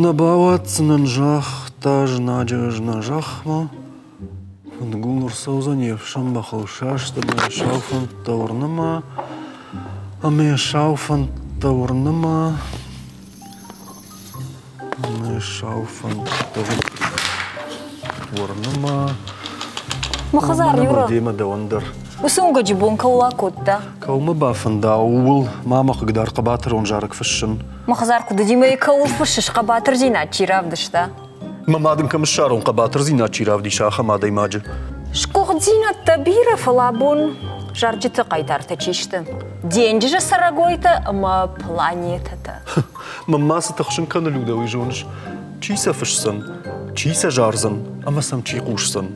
Нӕ бауадздзынӕн, загъта знаджы ӕз нӕ зӕхмӕ. Фыдгул ӕрцӕудзӕн йе фсӕн бӕхыл саст ӕмӕ йӕ сау фӕндтӕ уырны мӕ, ӕмӕ йӕ сау фӕндтӕ уырны мӕ, ӕмӕ йӕ сау фӕндтӕ уырны мӕ. Мӕ хӕдзар, Юра. Демӕ дӕуӕн дӕр. Уыцы уынгӕджы бон кӕуыл акодта? Кӕуыл мӕ бафӕнда, ууыл ма мӕ хъыгдар хъӕбатырон зарӕг фыссын. Мӕ хӕдзар куыд уыди, мӕ кӕуыл фыссыс, хъӕбатырдзинад чи равдыста? Мӕ мад ын кӕм ссарон, хъӕбатырдзинад чи равдиса, ахӕм адӕймаджы? Сгуыхтдзинӕдтӕ бирӕ, фӕлӕ абон зарджыты хъайтартӕ чи сты? Денджызы цӕрӕгойтӕ ӕмӕ планетӕтӕ. Мӕн ма цы тыхсын кӕны, Людӕ, уый зоныс? Чи сӕ фысдзӕн, чи сӕ зардзӕн ӕмӕ сӕм чи хъусдзӕн?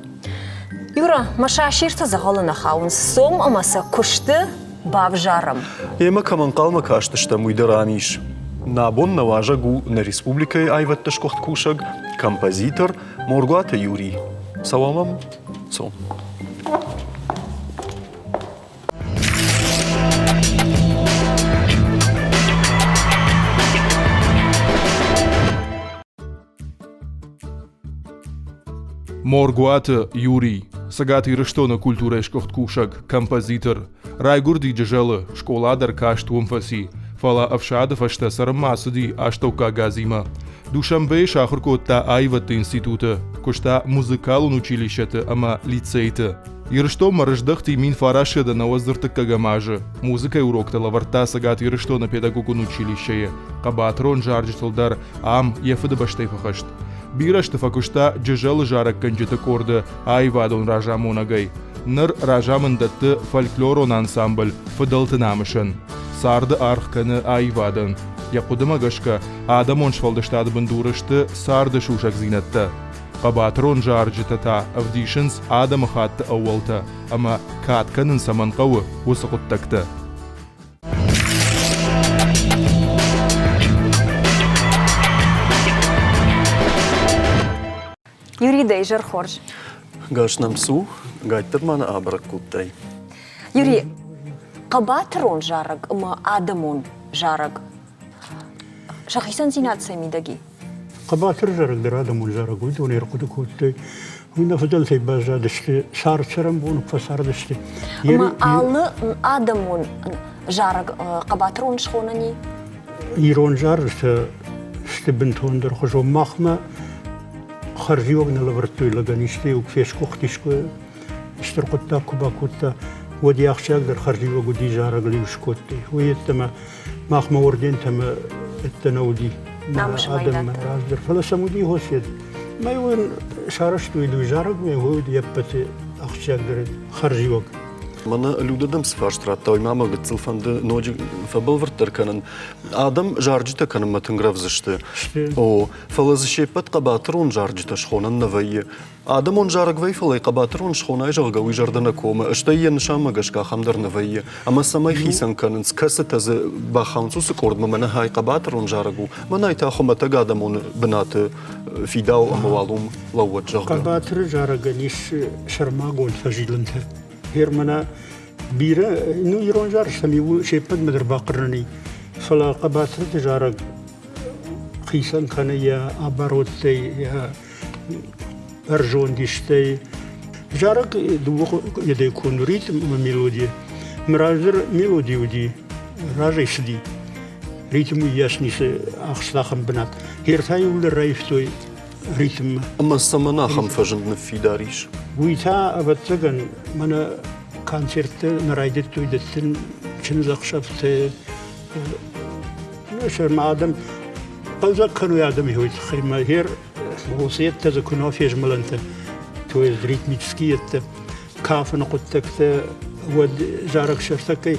Юра, мӕ сасиртӕ дзӕгъӕлы нӕ хауынц. Цом ӕмӕ сӕ куысты бавзарӕм. Емӕ кӕм ӕнхъӕлмӕ кастыстӕм, уый дӕр ам ис. Нӕ абон нӕ уазӕг у нӕ республикӕйы аивӕдты сгуыхт кусӕг, композитор Моргуаты Юрий. Цӕуӕм ӕм? Цом. Моргуаты Юрий, Цӕгат Ирыстоны культурӕйы сгуыхт кусӕг, композитор. Райгуырди Джызӕлы, скъола дӕр каст уым фӕци, фӕлӕ ӕфсады фӕстӕ цӕрынмӕ ацыди Астӕуккаг Азимӕ. Душанбейы сахуыр кодта аивӕдты институты, куыста музыкалон училищӕты ӕмӕ лицейты. Ирыстонмӕ рыздӕхти 1993 азы. Музыкӕйы уроктӕ лӕвӕрдта Цӕгат Ирыстоны педагогон училищӕйы. Хъӕбатырон зарджытыл дӕр ам йӕ фыдыбӕстӕй фӕхӕст. Бирӕ сты фӕкуыста Джызӕлы зарӕггӕнджыты къорды аивадон разамонӕгӕй. Ныр разамынд дӕтты фольклорон ансамбль «Фыдӕлты намысӕн». Царды аргъ кӕны аивадӕн. Йӕ хъуыдымӕ гӕсгӕ, адӕмон сфӕлдыстады бындуры сты царды сусӕгдзинӕдтӕ. Хъӕбатырон зарджытӕ та ӕвдисынц адӕмыхатты ӕууӕлтӕ ӕмӕ кад кӕнын цӕмӕн хъӕуы, уыцы хъуыддӕгтӕ. Юрий, дӕ изӕр хорз. Гас нӕм цу, гайддӕр ма нӕ абӕрӕг кодтай. Юрий, хъӕбатырон зарӕг ӕмӕ адӕмон зарӕг сӕ хицӕндзинад цӕй мидӕг и? Хъӕбатыр зарӕг дӕр адӕмон зарӕг уыдон ӕрхъуыды кодтой. Уый нӕ фыдӕлтӕй баззадысты, цард цӕрӕнбон фӕцардысты. Ӕмӕ алы адӕмон зарӕг хъӕбатырон схонӕн и? Ирон зарджытӕ сты бынтондӕр хуызон. Махмӕ хӕрзиуӕг нӕ лӕвӕрдтой лӕгӕн, исты-иу фесгуыхт искуы стыр хъуыддаг куы бакодта, уӕд йӕ ахсджиагдӕр хӕрзиуӕг уыди зарӕгыл-иу скодтой. Уый йеддӕмӕ Махмӕ ордентӕмӕ ӕддӕ нӕ уыди адӕммӕ раздӕр, фӕлӕ сӕм уыди хосед. Мӕ уын сарӕзтой дыу зарӕг, мӕ уыд ӕппӕты ахсджиагдӕр хӕрзиуӕг. Мӕнӕ Людӕ дӕм цы фарст радта, уый ма мӕ гыццыл фӕнды ноджы фӕбӕлвырддӕр кӕнын. Адӕм зарджытӕ кӕнынмӕ тынг рӕвдз сты. О, фӕлӕ дзы се ппӕт хъӕбатырон зарджытӕ схонӕн нӕ вӕййы. Адӕмон зарӕг вӕййы, фӕлӕ хъӕбатырон схонай, зӕгъгӕ, уый зӕрдӕ нӕ комы, стӕй йӕ нысанмӕ гӕсгӕ ахӕм дӕр нӕ вӕййы. Ӕмӕ цӕмӕй хицӕн кӕнынц, кӕцытӕ дзы бахауынц уыцы къордмӕ, мӕнӕ хай хъӕбатырон зарӕг у, мӕнӕй та хуымӕтӕг адӕмон бынаты фидау ӕмӕ уал уым лӕууӕд, зӕгъгӕ. Хъӕбатыры зарӕгӕн ис сӕрмагонд фӕзилӕнтӕ. Германа бирӕ, ну, ирон зарджытӕм иу се ппӕтмӕ дӕр бахъырнӕн и, фӕлӕ хъӕбатырты зарӕг хицӕн кӕны йӕ обороттӕй, йӕ бӕрзонд истӕй. Зарӕг дыууӕ едӕй конд ритм ӕмӕ мелоди. Мӕ раздӕр мелоди уыди, разӕй цыди. Ритм уыйас ницы ахста ахӕм бынат. Гер та иууылдӕр раивтой ритммӕ. Ӕмӕ цӕмӕн ахӕм фӕзынд ныффидар ис? Уый та, ӕвӕццӕгӕн, мӕнӕ концертты нӕ райдыдтой дӕттын чындзӕхсӕвты. Сӕрмӕ адӕм хъӕлдзӕг кӕной адӕмы уый тыххӕй мӕ гер уыцы дзы куы нӕ фезмӕлӕнтӕ, то есть ритмические кафыны хъуыддӕгтӕ, уӕд зарӕг сӕртӕккӕй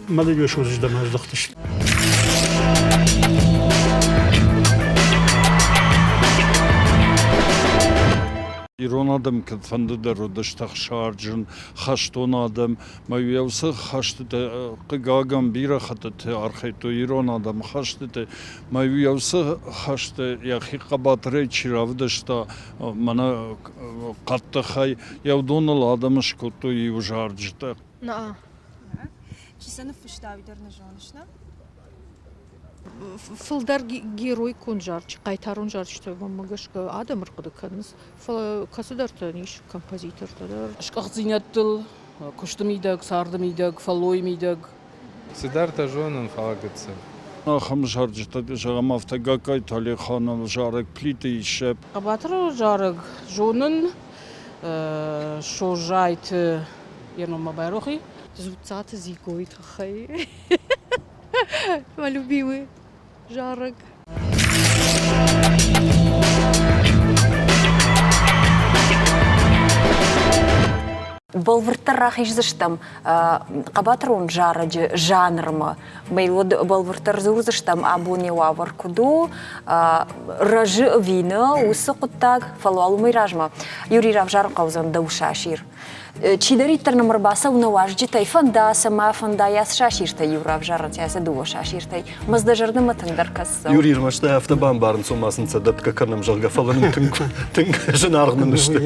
молодежь уыдзыстӕм аздӕхтысты. Ирон адӕм кӕдфӕнды дӕр уыдысты ӕхсарджын, хӕстон адӕм. Мӕ уыцы хӕстыты, хъыгагӕн, бирӕ хӕттыты архайдтой ирон адӕм хӕстыты. Мӕ уыцы хӕсты йӕхи хъӕбатырӕй чи равдыста, мӕнӕ хъӕддыхӕй, йӕ уыдоныл адӕм скодтой иу зарджытӕ. Наа. Чи сӕ ныффыста, уый дӕр нӕ зоныс, нӕ? Фылдӕр геройкон зарджы, хъайтарон зарджытӕ, мӕнмӕ гӕсгӕ, адӕм ӕрхъуыды кӕнынц, фӕлӕ кӕцыдӕртӕн ис композитортӕ дӕр. Сгуыхтдзинӕдтыл, куысты мидӕг, царды мидӕг, фӕллойы мидӕг. Цыдӕртӕ зонын, фӕлӕ гыццыл. Ахӕм зарджытӕ, зӕгъӕм, афтӕ Гагкайты Алиханы зарӕг Плиты Иссӕ. Хъӕбатыры зарӕг зонын, Созайты йӕ ном ма байрох и. Дзуццаты Зигойы тыххӕй. Мӕ любимый зарӕг. Бӕлвырддӕр рахиздзыстӕм хъӕбатырон зарӕджы жанрмӕ. Мӕ бӕлвырддӕр дзурдзыстӕм абон йӕ уавӕр куыд у, рӕзы ӕви нӕ уыцы хъуыддаг, фӕлӕ уал уымӕй размӕ Юрий равзарын хъӕудзӕн дӕу сасир. Чидӕриддӕр нӕм ӕрбацӕуы нӕ уазджытӕй, фӕнда цӕмӕ, фӕнда йӕ сасиртӕй иу равзарын, сӕ дыууӕ сасиртӕй. Мӕ дӕ зӕрдӕмӕ тынгдӕр кӕсы. Юрий, ӕрмӕст афтӕ бамбарын, цома сын сӕ дӕтгӕ кӕнӕм, зӕгъгӕ, фӕлӕ нын тынг, тынг зынаргъ нын сты.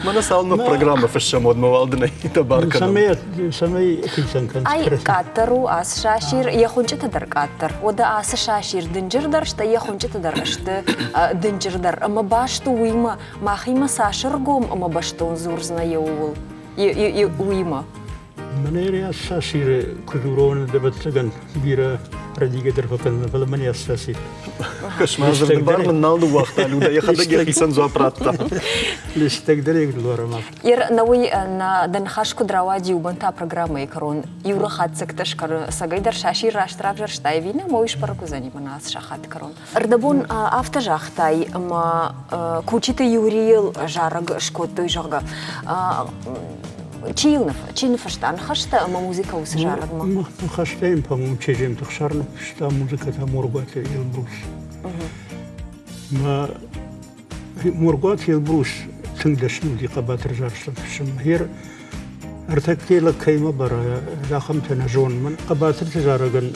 Мӕнӕ цалынмӕ программӕ фыссӕм, уӕдмӕ уал дын ӕй дӕ бар кӕнӕм. Цӕмӕй хицӕн кӕныс? Ай къаддӕр у ацы сасир, йӕ хуынчъытӕ дӕр къаддӕр. Уӕдӕ ацы сасир дынджырдӕр, стӕй йӕ хуынчъытӕ дӕр сты дынджырдӕр. Ӕмӕ баст у уыимӕ, махимӕ цас ӕргом ӕмӕ бӕстон дзурдзынӕ ууыл, уыимӕ? Мӕнӕ сасиры куыд уроны, ӕвӕццӕгӕн, бирӕ рӕдийгӕ дӕр фӕкӕндзӕн, фӕлӕ мӕн сасир. Кӕс-ма, дзырды бар мын нал ныууагъта Людӕ, йӕхӕдӕг йӕхицӕн дзуапп радта. Лыстӕгдӕр егдлорӕм Ер науи нӕ дӕ ныхас куыд рауади, уымӕн та программӕйы кӕрон иу рахатдзӕгтӕ скӕны, цӕгӕйдӕр сасир раст равзӕрста ӕви нӕ, ӕмӕ уый сбӕрӕг уыдзӕни мӕнӕ ацы сахаты кӕрон. Ӕрдӕбон афтӕ загътай, ӕмӕ Кучиты Юрийыл зарӕг скодтой, зӕгъгӕ. Чи йыл чи ныффыста ныхӕстӕ ӕмӕ музыкӕ уыцы зарӕгмӕ? Ныхӕстӕ йын, по-моему, Чеджемты Хсар ныффыста, музыкӕ та Моргуаты Эльбрус. Мӕ Моргуаты Эльбрус тынг дӕсны уыди хъӕбатыр зарджытӕ фыссынмӕ. Йе ӕртӕккӕ лӕг кӕимӕ бара, ахӕмтӕ нӕ зонын. Мӕн хъӕбатырты зарӕгӕн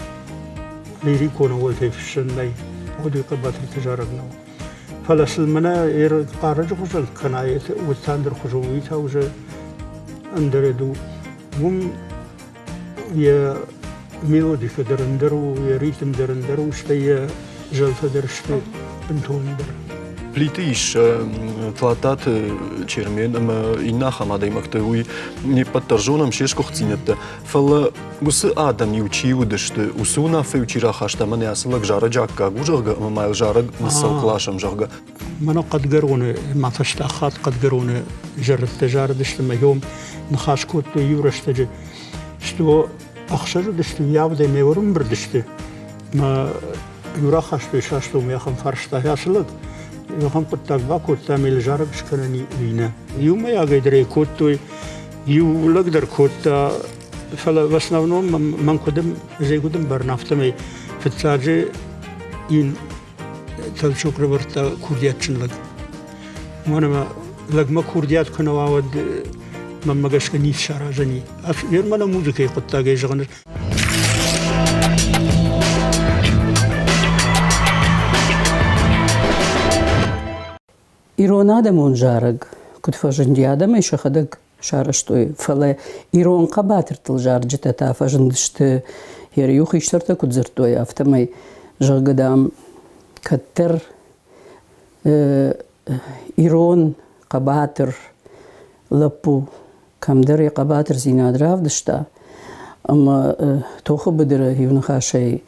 лирикон ӕууӕлтӕй фыссӕн нӕй, уӕд уый хъӕбатырты зарӕг нӕу. Фӕлӕ сыл мӕнӕ хъарӕджы хуызӕн кӕна, уӕд та ӕндӕр хуызон, уый та уже ӕндӕр у. Уым йӕ мелодикӕ дӕр ӕндӕр у, йӕ ритм дӕр ӕндӕр у, стӕй йӕ зӕлтӕ дӕр сты бынтон ӕндӕр. Плиты ис Тлаттаты Чермен ӕмӕ иннӕ ахӕм адӕймӕгтӕ, уый не ппӕт дӕр зонӕм се сгуыхтдзинӕдтӕ, фӕлӕ уыцы адӕм-иу чи уыдысты, уыцы уынаффӕ-иу чи рахаста, мӕнӕ ацы лӕг зарӕджы аккаг у, зӕгъгӕ, ӕмӕ ма йыл зарӕг ныццӕлхъ ласӕм, зӕгъгӕ. Мӕнӕ Хъӕдгӕроны, ма фӕстаг хатт Хъӕдгӕроны зӕрӕдтӕ зарыдысты мӕ йом ныхас кодтой иу рӕстӕджы, что ӕхсӕз уыдысты, уыйавдӕй ме ӕрӕмбырд сты. Мӕ иу рахастой састӕумӕ ахӕм фарста, ацы лӕг ахӕм хъуыддаг бакодта, ӕмӕ зарӕг скӕнӕн уый нӕ. Иумӕйагӕй дӕр ӕй кодтой, иу лӕг дӕр кодта, фӕлӕ в основном мӕн куыд ӕз ӕй куыд ӕмбарын, афтӕмӕй фыццаджы ин толчок равӕрдта курдиатджын лӕг. Уымӕн ӕмӕ лӕгмӕ курдиат куы нӕ уа, уӕд мӕнмӕ гӕсгӕ ницы саразӕн и. Мӕнӕ музыкӕйы хъуыддагӕй зӕгъын. Ирон адӕмон зарӕг куыд фӕзынди, адӕм ӕй сӕхӕдӕг сарӕзтой, фӕлӕ ирон хъӕбатыртыл зарджытӕ та фӕзындысты, йӕ иу хистӕртӕ куыд дзырдтой, афтӕмӕй, зӕгъгӕ, дам, кӕддӕр ирон хъӕбатыр лӕппу кӕмдӕр йӕ хъӕбатырдзинад равдыста ӕмӕ тохы быдыры иу ныхасӕй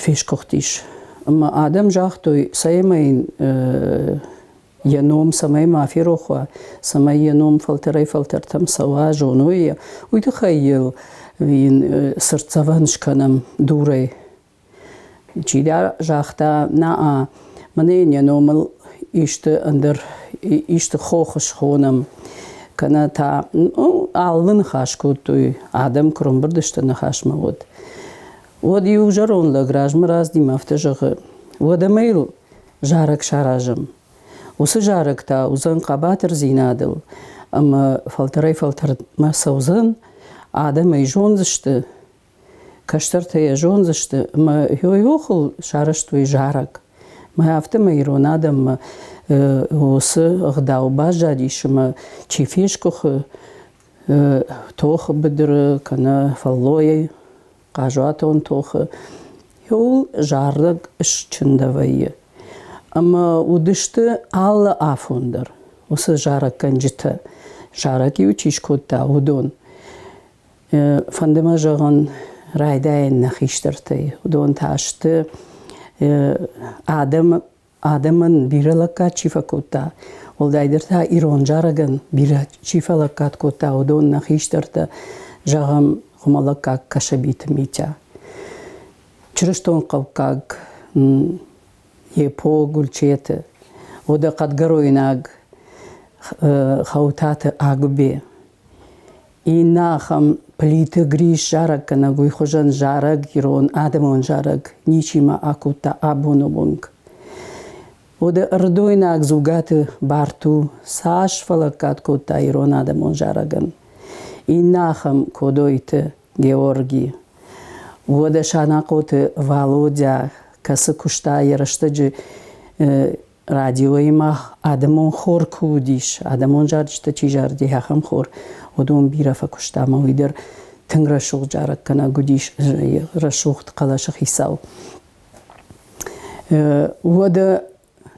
фесгуыхтис. Ӕмӕ адӕм загътой, цӕмӕй йын йӕ ном цӕмӕй ма ферох уа, цӕмӕй йӕ ном фӕлтӕрӕй-фӕлтӕртӕм цӕуа, зоной йӕ, уый тыххӕй йыл йын цыртдзӕвӕн скӕнӕм дурӕй. Чидӕр загъта, на-а, мӕнӕ йын йӕ номыл исты ӕндӕр исты хох схонӕм, кӕнӕ та алы ныхас кодтой, адӕм куы рӕмбырд сты ныхасмӕ, уӕд. Уӕд иу зӕронд лӕг размӕ рацыди мӕ афтӕ зӕгъы, уӕдӕ ма йыл зарӕг саразӕм. Уыцы зарӕг та уыдзӕн хъӕбатырдзинадыл ӕмӕ фӕлтӕрӕй-фӕлтӕрмӕ цӕудзӕн, адӕм ӕй зондзысты, кӕстӕртӕ йӕ зондзысты ӕмӕ йой-охыл сарӕзтой зарӕг. Мӕ афтӕмӕй ирон адӕммӕ уыцы ӕгъдау баззадис ӕмӕ чи фесгуыхы тохы быдыры кӕнӕ фӕллойы. хъазуатон тохы, иуыл зарӕг счындӕ вӕййы. Ӕмӕ уыдысты алы афон дӕр уыцы зарӕггӕнджытӕ, зарӕг-иу чи скодта, уыдон. Фӕнды мӕ зӕгъын, райдайӕн нӕ хистӕртӕй. Уыдон та сты адӕмы адӕмӕн бирӕ лӕггад чи фӕкодта, уӕлдайдӕр та ирон зарӕгӕн бирӕ чи фӕлӕггад кодта, уыдон нӕ хистӕртӕ, зӕгъӕм, хуымӕлӕггаг Кӕсӕбиты Митя, чырыстонхъӕуккаг Епо Гульчеты, уӕдӕ хъӕдгӕройнаг Хӕутаты Агуыбе. Иннӕ ахӕм Плиты Грис зарӕггӕнӕг уый хуызӕн зарӕг, ирон адӕмон зарӕг ничима акодта абоны онг. Уӕдӕ ӕрыдойнаг Дзугаты Барту цас фӕлӕггад кодта ирон адӕмон зарӕгӕн. Иннӕ ахӕм Кодойты Георги. Уӕдӕ Санахъоты Валодя, кӕцы куыста йӕ рӕстӕджы Радиоимӕ адӕмон хор куы уыдис, адӕмон зарджытӕ чи зарыди, ахӕм хор, уыдон бирӕ фӕкуыста ӕмӕ уый дӕр тынг рӕсугъд зарӕггӕнӕг уыдис, рӕсугъд хъӕлӕсы хицау. Уӕдӕ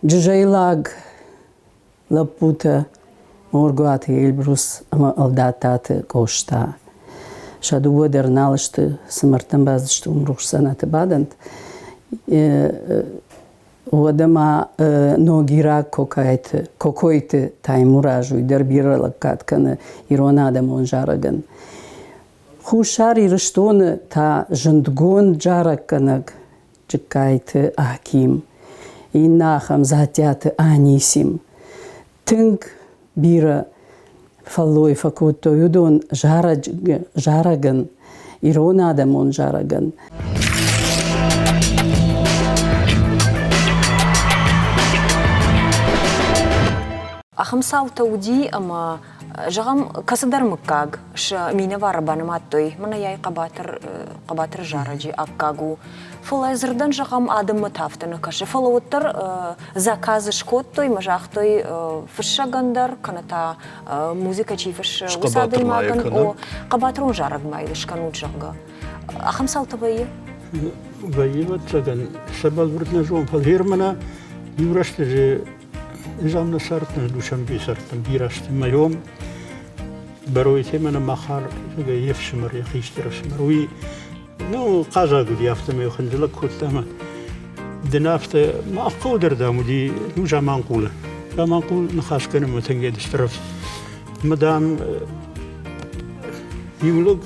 джызӕйлаг лӕппутӕ Моргуаты Эльбрус ӕмӕ Ӕлдаттаты Къоста сӕ дыууӕ дӕр нал сты, цы мӕрдтӕм бацыдысты, уым рухс дзӕнӕты бадӕнт. Уӕдӕ ма ногираг Кокойты Таймураз уый дӕр бирӕ лӕггад кӕны ирон адӕмон зарӕгӕн. Хуссар Ирыстоны та зындгонд зарӕггӕнӕг Джыккайты Аким, иннӕ ахӕм Дзаттиаты Анисим. Тынг бирӕ фӕллой фӕкодтой уыдон зарӕгӕн, ирон адӕмон зарӕгӕн. Ахӕм цаутӕ уыди, ӕмӕ, зӕгъӕм, кӕцыдӕр мыггаг сӕ минӕвары банымадтой, мӕнӕ йай хъӕбатыр, хъӕбатыр зарӕджы аккаг у. Фӕлӕ дзырдӕн, зӕгъӕм, адӕммӕ та афтӕ нӕ кӕсы. Фӕлӕ уӕддӕр заказ скодтой мӕ загътой фыссӕгӕн дӕр, кӕнӕ та музыкӕ чи фыссы, уыцы адӕймагӕн, о, хъӕбатырон зарӕг ма йыл скӕнут, зӕгъгӕ. Ахӕм цаутӕ вӕййы? Вӕййы, ӕвӕццӕгӕн, сӕ бӕлвырд нӕ зонын, фӕлӕ мӕнӕ иу рӕстӕджы ӕз ам нӕ цардтӕн, Душанбейы цардтӕн бирӕ азты мӕ ом Бӕройты мӕнӕ Махар, йе фсымӕр, йӕ хистӕр ӕфсымӕр, уый Ну, хъазаг уыди, афтӕмӕй хынджылӕг кодта ӕмӕ дын афтӕ мах хъӕуы дӕр, дам, уыди, ну, Заманхъулы. Заманхъул ныхас кӕнынмӕ тынг ӕдыстыр. Ӕмӕ, дам, иу лӕг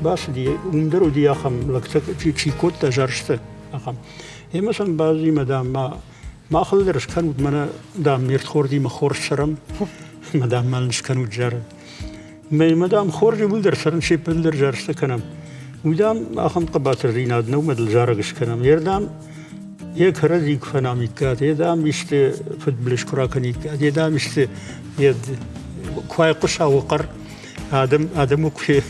бацыди, уым дӕр уыди ахӕм лӕгтӕ, чи кодта зӕрсты, ахӕм. Ӕмӕ сӕм бацыди мӕ, дам, ма махыл дӕр скӕнут, мӕнӕ, дам, ме рдхордимӕ хорз цӕрӕм, ӕмӕ, дам, ма нын скӕнут зарӕг. Мӕнмӕ, дам, хорз иууылдӕр цӕрын, се ппӕт дӕр зарджытӕ кӕнӕм. Уый, дам, ахӕм хъӕбатырдзинад нӕу, мӕ дыл зарӕг скӕнӕм. Йе рдӕм йӕ кӕрӕдзи куы фӕнӕмиккат, йе, дам, исты фыдбылыз куы ракӕниккат, йе, дам, исты йе куы айхъуыса уӕ хъӕр, адӕм, адӕмы куы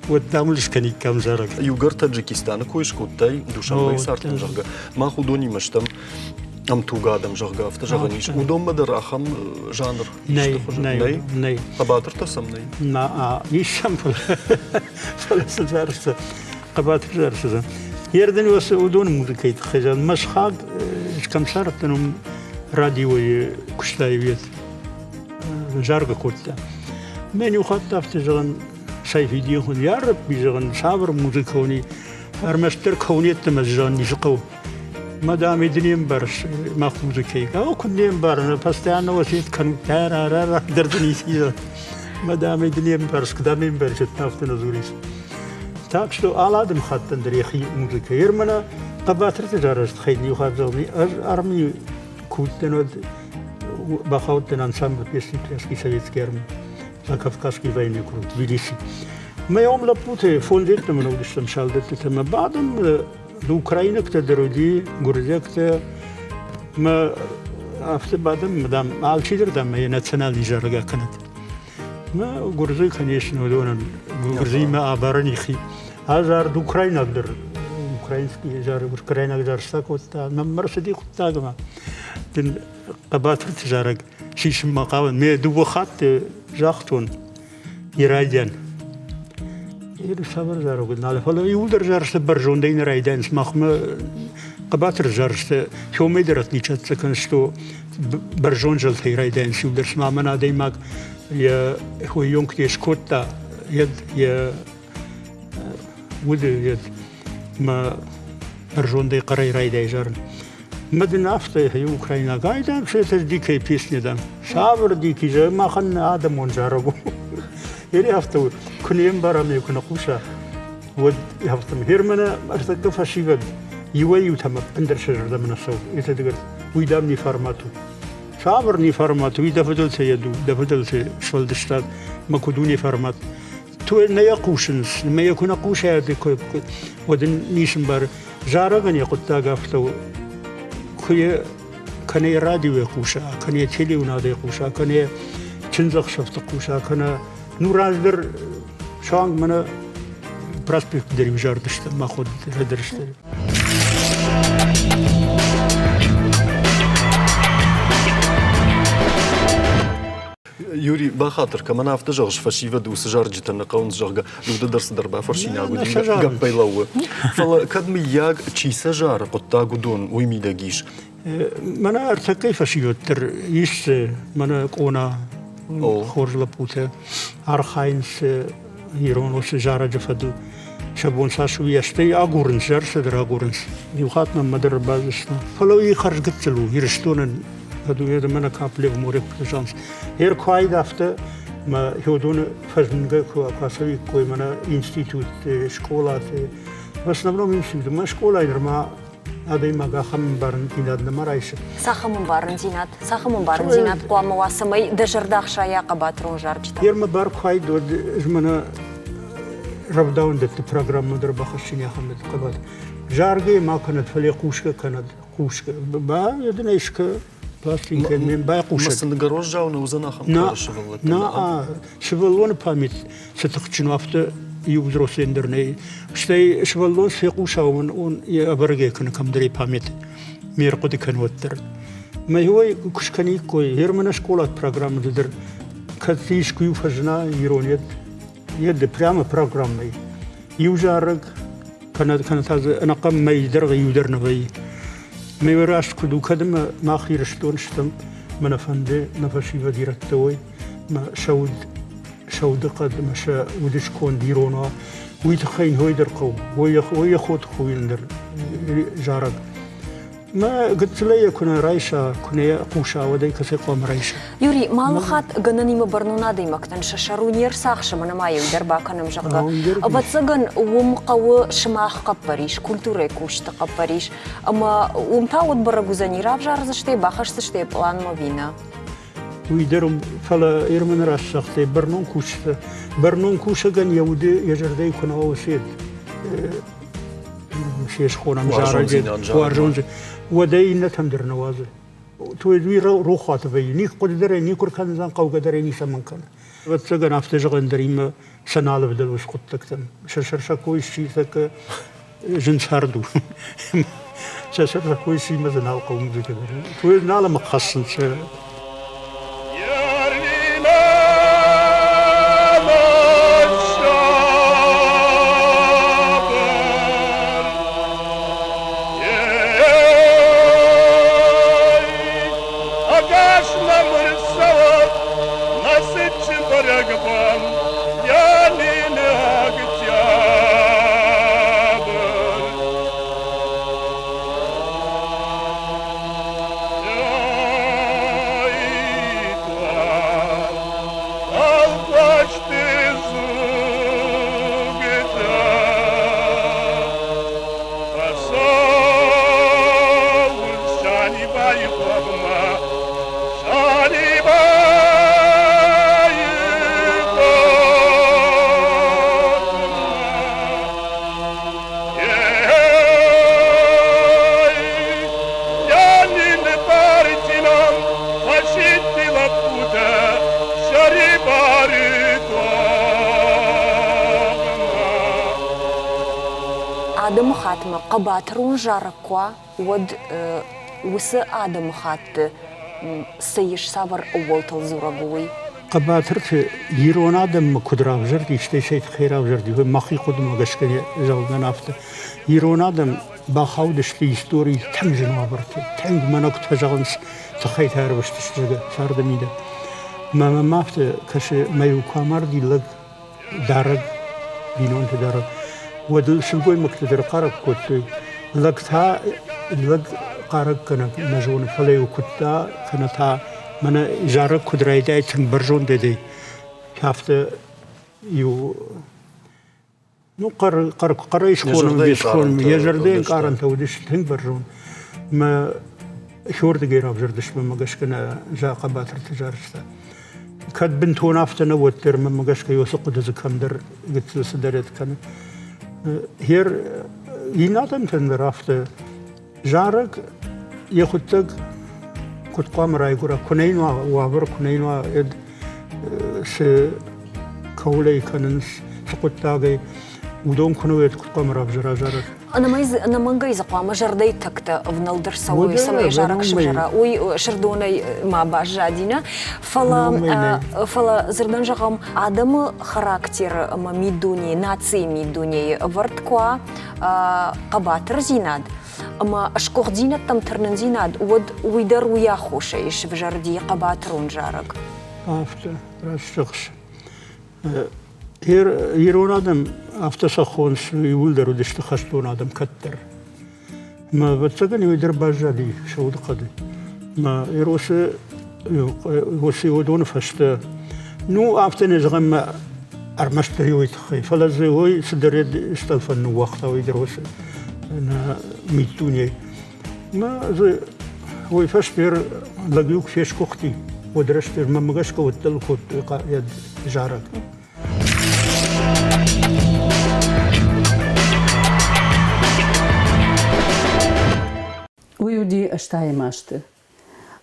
уӕд, дам, ыл скӕниккам зарӕг. Иугӕр Таджикистаны кой скодтай, Душанбейы цардтӕн, зӕгъгӕ, мах уыдонимӕ стӕм ӕмтуг адӕм, зӕгъгӕ, афтӕ зӕгъӕн ис. Уыдонмӕ дӕр ахӕм жанр Нӕй, нӕй, нӕй. Хъӕбатыртӕ сӕм нӕй? Нӕ, ис сӕм, фӕлӕ цы зарсы, хъӕбатыр зарсы. Ердын уыдоны музыкӕйы тыххӕй зӕгъын. Мӕсхаг кӕм цардтӕн, уым радиойы куыстай ует заргӕ кодта. Мӕн иу хатт афтӕ зӕгъын, Сайфидин хуын ярӕппи зӕгъын, цавӕр музыкӕ уни, ӕрмӕстдӕр кӕунеттӕмӕ зӕгъын ницы хъӕуы. Мадам, ды не мбарыс мах музыкӕйы. Ау, куыд не мбарын, постоянно осет кӕнут, ра-ра-ра, дӕр дзы ницы ис. Мадам, ды не мбарыс, куыд ӕм ӕмбарыс, афтӕ нӕ дзурис. Так что алы адӕмыхаттӕн дӕр йӕхи музыкӕ. Ермана хъӕбатырты зарӕзт хай иу хатт зӕгъдзӕни, ӕз армийы куы уыдтӕн, уӕд бахаудтӕн ансамбль песни пляски советской армии за Кавказской войны куы Тбилиси. Мӕ ом лӕппутӕ фондзӕттӕ мын уыдыстӕм салдӕттытӕ мӕ бадӕм Украинӕгтӕ дӕр уыди, гуырдзиӕгтӕ. Мӕ афтӕ бадӕм, дам, алчидӕр, дам, йӕ национальный зарӕг акӕнӕд. Мӕ гуырдзы, конечно, уыдонӕн гуырдзыимӕ абарӕн ихи. Азард украинаг дӕр, украинский зарӕг, украинаг зарста кодта. Мӕнмӕ рцыди хъуыддагмӕ. Дын хъӕбатырты зарӕг сисынмӕ хъавын. Ме дыууӕ хатты загътон, йӕ райдиан. Цавӕр зарӕг уыд нал, фӕлӕ иууылдӕр зарджытӕ бӕрзондӕй нӕ райдайынц. Махмӕ хъӕбатыр зарджытӕ хёмӕй дӕр отличаться кӕнынц, что бӕрзонд зӕлтӕй райдайынц иуылдӕр. Цыма мӕн адӕймаг йӕ хоййонг не скодта, йӕ йӕ уды йӕ мӕ бӕрзондӕй хъӕрӕй райдайы зарын. Мӕ дын афтӕ украинаг, ай дам, все это дикая песня, дам. Цавӕр дикий, зӕгъы, махӕн адӕмон зарӕг у. Ери афтӕ у, куы не мбарӕм, куы нӕ хъуса, уӕд афтӕ. Германы ӕртӕккӕ фӕсивӕд иуӕй-иутӕм ӕппындӕр сӕ зӕрдӕмӕ нӕ цӕуы. Это говорит, уый дам не формат у. Цавӕр не формат у, уый дӕ фыдӕлтӕ йӕ дӕ фыдӕлты сфӕлдыстад, мӕ куыд у не формат. То нӕ йӕ хъусынц, мӕ йӕ куы нӕ хъусай, уӕд ын ницы мбары. Зарӕгӕн йӕ хъуыддаг афтӕ у, куы йӕ кӕнӕ йӕ радиойӕ хъуса, кӕнӕ йӕ телеуынадӕй хъуса, кӕнӕ йӕ чындзӕхсӕвты хъуса, кӕнӕ ну раздӕр суанг мӕнӕ проспект дӕр иу зардысты, мах уыд сты. Юрий, бахатыр, кӕмӕн афтӕ зӕгъыс, фӕсивӕд уыцы зарджытӕ нӕ хъӕуынц, зӕгъгӕ, Люда дӕр цыдӕр бафӕрсинаг уыди, гӕппӕй лӕууы. Фӕлӕ кӕд мыййаг, чи сӕ зары, хъуыддаг уыдон уый мидӕг ис. Мӕнӕ ӕртӕккӕй фӕсивӕд дӕр ис, мӕнӕ къона хорз лӕппутӕ архайынц ирон уыцы зарӕджы фӕдыл. Сӕ бон цас у, стӕй агурынц, зӕрсӕ дӕр агурынц. Иу хатт мӕм мӕ дӕр ӕрбадзырдта. Фӕлӕ уый хӕрзгыццыл у, Ирыстонӕн фӕдуйӕ мӕнӕ капля в море зӕгъынц. Ӕркуайд афтӕ мӕ хеуыдоны фӕзмгӕ куы ацӕуиккой мӕнӕ институтты, скъолаты. В основном институты. Мӕ скъолайы нырма адӕймаг ахӕм ӕмбарындзинад нӕма райсы. Цахӕм ӕмбарындзинад? Цахӕм ӕмбарындзинад хъуамӕ уа, цӕмӕй дӕ зӕрдӕ ӕхсайа хъӕбатырон зарджытӕм? Ермӕ бар куы уайд, уӕд ӕз мӕнӕ рӕвдауӕндӕтты программӕ дӕр бахӕссин ахӕм хъӕбатыр. Заргӕ ма кӕнӕд, фӕлӕ хъусгӕ кӕнӕд, хъусгӕ. Ба, дын ӕй скӕ пластинкӕ ме байхъусӕд. Ма сын гӕроззау нӕ уыдзӕн ахӕм кары сывӕллӕттӕн? На, сывӕллоны память цы тыхджын у, афтӕ иу взрослен дӕр нӕй. Стӕй сывӕллон фехъуса, он, он йӕ ӕвӕргӕ кӕны кӕмдӕр йӕ память ме рхъуыды кӕн уӕддӕр. Мӕ иуӕй куы скӕниккой, Германы скъолаты программӕты дӕр кӕд искуы иу фӕзына ирон йед, йед прямо программӕйы. Иу зарӕг, кӕнӕ, кӕнӕ та дзы ӕнӕхъӕн мӕй дӕргъы иу дӕр нӕ вӕййы. Мӕ раст куыд у, кӕд ӕмӕ мах Ирыстон стӕм, мӕ нӕ фӕнды нӕ фӕсивӕд ирӕттӕ уой, мӕ сӕ уд сӕ удыхъӕд ӕмӕ сӕ удысконд ирон уа, уый тыххӕй ной дӕр хъӕуы, уый йӕ хотых у ӕндӕр зарӕг. Мӕ гыццылӕй йӕ куы нӕ райса, куы нӕ йӕ хъуса, уӕд ӕй кӕцӕй хъуамӕ райса? Юрий, ма хатт гӕнӕнимӕ бӕрнон адӕймӕгтӕн сӕ сӕр у не рцахсӕм ӕмӕ ма иу дӕр бакӕнӕм, зӕгъгӕ. Ӕвӕццӕгӕн, уым хъӕуы сымах хъӕппӕрис, культурӕйы кусджыты хъӕппӕрис. Ӕмӕ уым та уӕд бӕрӕг уыдзӕни, равзардзысты, бахӕсдзысты пъланмӕ ӕви нӕ? Уый дӕр, фӕлӕ Ерманы рӕсугъдтӕй бӕрнон кусджытӕ, бӕрнон кусӕгӕн йӕ уды, йӕ зӕрдӕйы куы нӕ уа се схонӕм зарӕджы, уарзондзинад, уӕд ӕй иннӕтӕм дӕр нӕ уадзы. Уый рохуаты вӕййы, ник хъуыды дӕр ӕй никуы ркӕндзӕн, хъӕугӕ дӕр ӕй ницӕмӕн кӕны. Ӕвӕццӕгӕн, афтӕ зӕгъӕн дӕр имӕ сӕ нал ӕвдӕлы хъуыддӕгтӕм. Сӕ сӕр сӕ кой сси тӕккӕ зын цард у. Сӕ сӕр сӕ кой сси мӕ дзы нал хъӕуы музыкӕ дӕр. Уый нал ӕмӕ хӕссынц. Адӕмыхатмӕ хъӕбатырон зарӕг куы уа, уӕд уыцы адӕмыхатты цы ис, цавӕр ӕууӕлтыл дзурӕг у, уый? Хъӕбатырты ирон адӕммӕ куыд равзӕрди, стӕй цӕй тыххӕй равзӕрди, уый мӕхи хъуыдымӕ гӕсгӕ зӕгъдзӕн афтӕ. Ирон адӕм бахаудысты историйы тынг зын уавӕрты, тынг мӕнӕ куыд фӕзӕгъынц, тыххӕй та ӕрвыстысты царды мидӕг. Мӕ мӕм афтӕ кӕсы, мӕ-иу куы амарди лӕг, дарӕг, бинонты дарӕг, уӕд ыл сылгоймӕгтӕ дӕр хъарӕг кодтой. Лӕг та лӕг хъарӕггӕнӕг нӕ зоны, фӕлӕ-иу куыдта, кӕнӕ та мӕнӕ зарӕг куыд райдайы тынг бӕрзондӕй, афтӕ иу ну, хъӕрӕй схонын, не схонын, йӕ зӕрдӕйы ӕнкъарӕнтӕ уыдысты тынг бӕрзонд. Мӕ хёрдыгӕй равзӕрдысты мӕ гӕсгӕ нӕ хъӕбатырты зарджытӕ. Кӕд бынтон афтӕ нӕ, уӕддӕр мӕнмӕ гӕсгӕ уыцы хъуыды дзы кӕмдӕр гыццыл цыдӕр кӕны. Хер иннӕ адӕмтӕн дӕр афтӕ зарӕг йӕхуыдтӕг куыд хъуамӕ райгуыра, куы нӕ йын уа уавӕр, куы нӕ йын уа цы кӕуылӕй кӕнынц, цы хъуыддагӕй, уыдон куы нӕ уӕд куыд хъуамӕ равзӕра зарӕг? Ӕнӕмӕнгӕй дзы хъуамӕ зӕрдӕйы тӕгтӕ ӕвнӕлд ӕрцӕуой, цӕмӕй зарӕг сывзӕра. Уый Сырдонӕй ма баззади, нӕ? Фӕлӕ, фӕлӕ дзырдӕн зӕгъӕм, адӕмы характеры ӕмӕ миддунейы, нацийы миддунейы ӕвӕрд куы уа хъӕбатырдзинад ӕмӕ сгуыхтдзинӕдтӕм тырнындзинад, уӕд уый дӕр уый аххосӕй сывзӕрди хъӕбатырон зарӕг. Афтӕ, раст зӕгъыс. Ирон адӕм афтӕ сӕ хонынц, иууылдӕр уыдысты хӕстон адӕм кӕддӕр. Мӕ ӕвӕццӕгӕн уый дӕр баззади сӕ удыхъӕды. Мӕ Эросы уыцы уыдоны фӕстӕ, ну, афтӕ нӕ зӕгъӕм, мӕ ӕрмӕстдӕр уый тыххӕй, фӕлӕ дзы уый цыдӕр стъӕлфӕн ныууагъта уый дӕр уыцы нӕ миддунейы. Мӕ дзы уый фӕстӕ лӕг-иу куы фесгуыхти, уӕд рӕстӕг мӕнмӕ гӕсгӕ уӕддӕр кодтой йӕ зарӕг. Уый уыди ӕстайӕм азты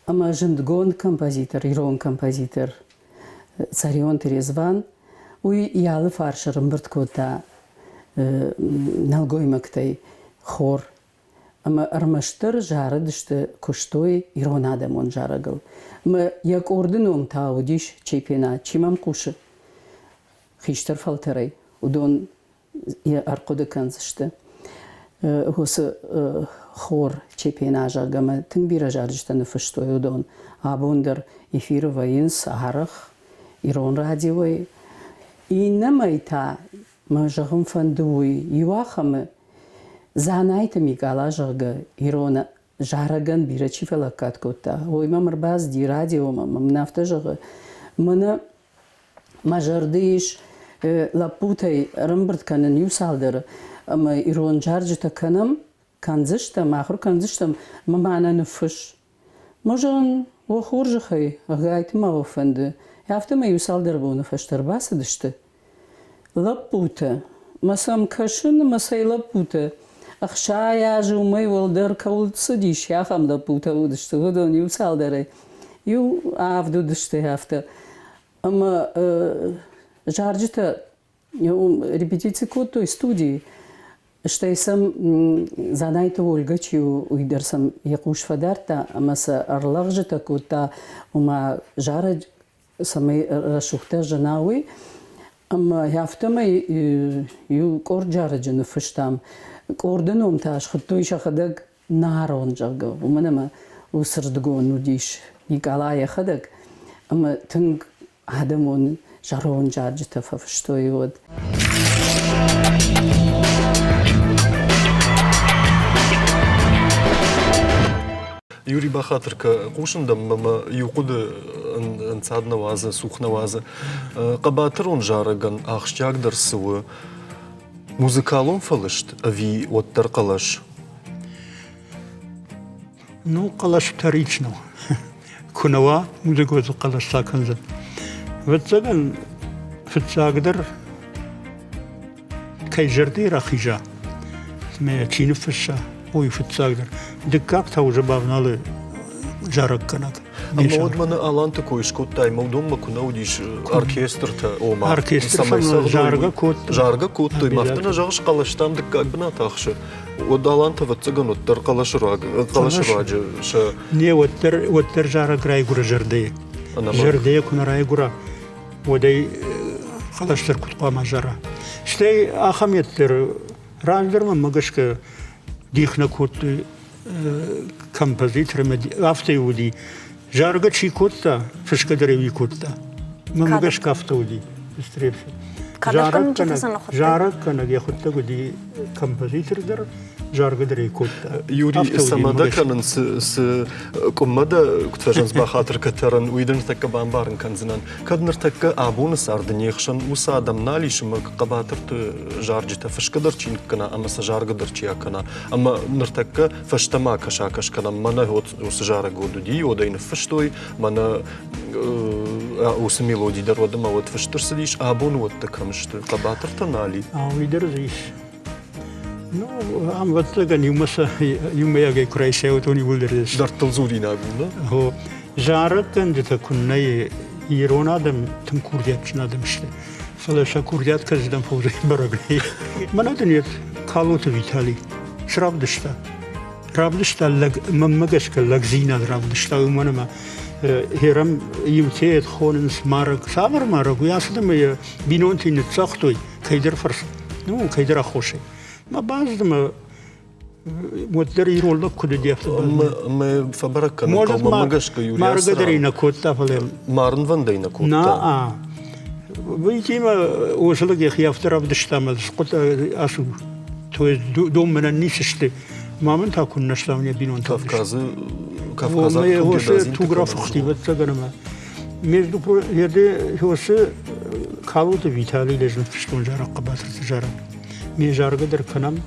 ӕмӕ зындгонд композитор, ирон композитор Царионты Резван, уый йӕ алыфарс ӕрӕмбырд кодта нӕлгоймӕгтӕй хор ӕмӕ ӕрмӕстдӕр зарыдысты, куыстой ирон адӕмон зарӕгыл. Ӕмӕ йӕ къорды ном та уыдис Чепена. Чи мӕм хъусы хистӕр фӕлтӕрӕй, уыдон йӕ ӕрхъуыды кӕндзысты. Уыцы хор Чепена, зӕгъгӕ, ӕмӕ тынг бирӕ зарджытӕ ныффыстой уыдон. Абон дӕр эфиры вӕййынц арӕх ирон радиойы. Иннӕмӕй та мӕ зӕгъын фӕнды уый, иуахӕмы Дзанайты Микъала, зӕгъгӕ, ирон зарӕгӕн бирӕ чи фӕлӕггад кодта, уый мӕм ӕрбацыди радиомӕ ӕмӕ мын афтӕ зӕгъы, мӕнӕ мӕ зӕрды ис лӕппутӕй ӕрӕмбырд кӕнын иу цалдӕры ӕмӕ ирон зарджытӕ кӕнӕм, кӕндзыстӕм, ахуыр кӕндзыстӕм ӕмӕ мӕнӕ ныффысс. Мӕ зӕгъын, уӕ хорзӕхӕй, ӕгайтма уӕ фӕнды. Афтӕмӕй иу цалдӕр боны фӕстӕ ӕрбацыдысты лӕппутӕ. Мӕ сӕм кӕсын ӕмӕ цӕй лӕппутӕ. 60 азы уымӕй уӕлдӕр кӕуыл цыдис, ахӕм лӕппутӕ уыдысты. Уыдон иу цалдӕрӕй, иу авд уыдысты афтӕ. Ӕмӕ зарджытӕ репетици кодтой студийы. Стӕй сӕм Дзанайты Ольгӕ чи у, уый дӕр сӕм йӕ хъус фӕдардта ӕмӕ сӕ ӕрлӕгъзытӕ кодта, ома зарӕг цӕмӕй рӕсугъддӕр зына, уый. Ӕмӕ афтӕмӕй иу къорд зарӕджы ныффыстам. Къорды ном та схуыдтой сӕхӕдӕг Нарон, зӕгъгӕ, уымӕн ӕмӕ уыцырдыгон уыдис Никъала йӕхӕдӕг ӕмӕ тынг адӕмон зӕронд зарджытӕ фӕфыстой, уӕд. Юрий бахатыр кӕ, хъусын дӕм ӕмӕ иу хъуыды ӕнцад нӕ уадзы, цух нӕ уадзы. Хъӕбатырон зарӕгӕн ахсджиагдӕр цы у? Музыкалон фӕлыст ӕви уӕддӕр хъӕлӕс? Ну, хъӕлӕс вторично. Куы нӕ уа, музыкоты хъӕлӕс та кӕндзӕн. Ӕвӕццӕгӕн, фыццагдӕр кӕй зӕрдӕйы рахиза, цымӕ чи ныффысса, уый фыццагдӕр. Дыккаг та уже бавналы зарӕггӕнӕг. Ӕмӕ уӕд мӕнӕ Аланты кой скодтай, ӕмӕ уыдонмӕ куы нӕ уыдис оркестртӕ, ома оркестр заргӕ кодтой. Заргӕ кодтой, афтӕ нӕ зӕгъыс, хъӕлӕстӕм дыккаг бынат ахсы. Уӕд Алантӕ, ӕвӕццӕгӕн, уӕддӕр хъӕлӕсы раджы сӕ... Не, уӕддӕр, уӕддӕр зарӕг райгуыры зӕрдӕйы. Зӕрдӕйы куы нӕ райгуыра. Уӕд ӕй хъӕлӕс дӕр куыд хъуамӕ зара. Стӕй ахӕм йеддӕр раздӕр мӕнмӕ гӕсгӕ дих нӕ кодтой композитор ӕмӕ афтӕ уыди. Заргӕ чи кодта, фысгӕ дӕр уый кодта. Мӕнмӕ гӕсгӕ афтӕ уыди. Зарӕггӕнӕг йӕхуыдтӕг уыди композитор дӕр, заргӕ дӕр ӕй кодта. Юрий, цӕмӕ дӕ кӕнын, цы къуыммӕ дӕ куыд фӕзӕгъынц бахатыр кӕтӕрын, уый дын ныртӕккӕ бамбарын кӕндзынӕн. Кӕд ныртӕккӕ абоны царды не хсӕн уыцы адӕм нал ис ӕмӕ хъӕбатырты зарджытӕ фысгӕ дӕр чи ныккӕна ӕмӕ сӕ заргӕ дӕр чи акӕна, ӕмӕ ныртӕккӕ фӕстӕмӕ кӕсакӕс кӕнӕм, мӕнӕ уыцы зарӕг уыди, уӕд ӕй ныффыстой, мӕнӕ уыцы мелоди дӕр уӕд ӕмӕ уӕд фыст ӕрцыдис, абон уӕдтӕ кӕм сты, хъӕбатыртӕ нал и. Уый дӕр дзы ис. Ну, ам ӕвӕццӕгӕн иумӕ сӕ иумӕйагӕй куы райсай, уыдон иууылдӕр сты. Дӕрдтыл дзуринаг у, нӕ? О, зарӕггӕнджытӕ куыннӕ ирон адӕм тынг курдиатджын адӕм сты. Фӕлӕ сӕ курдиат кӕцыдӕм фӕуыдзӕн бӕрӕг нӕй. Мӕнӕ дын йӕ Калоты Виталий сравдыста. Равдыста лӕг, мӕнмӕ гӕсгӕ лӕгдзинад равдыста, уымӕн ӕмӕ херам иутӕ хонынц марӕг. Цавӕр марӕг? Уый ацыд ӕмӕ йӕ бинонты ныццагътой кӕйдӕр фӕрцы, ну, кӕйдӕр аххосӕй. Мӕ базыд ӕмӕ уӕддӕр ирон лӕг куыд уыди, афтӕ Мӕ фӕбӕрӕг кӕнын хъӕуы, мӕнмӕ гӕсгӕ Юрий Маргӕ дӕр ӕй нӕ кодта, фӕлӕ марынвӕндӕй нӕ кодта. На, Уыйтимӕ уыцы лӕг йӕхи афтӕ равдыста ӕмӕ ацу, то есть дом мӕнӕн ницы сты. Ма мын та куыннӕ стӕм йӕ бинонтӕ. Кавказы Кавказаг туграфыхти, ӕвӕццӕгӕн ӕмӕ Между прочим, уыцы Калоты Виталий лӕз ныффыстон зарӕг хъӕбатырты зарӕг. Ме заргӕ дӕр кӕнӕм,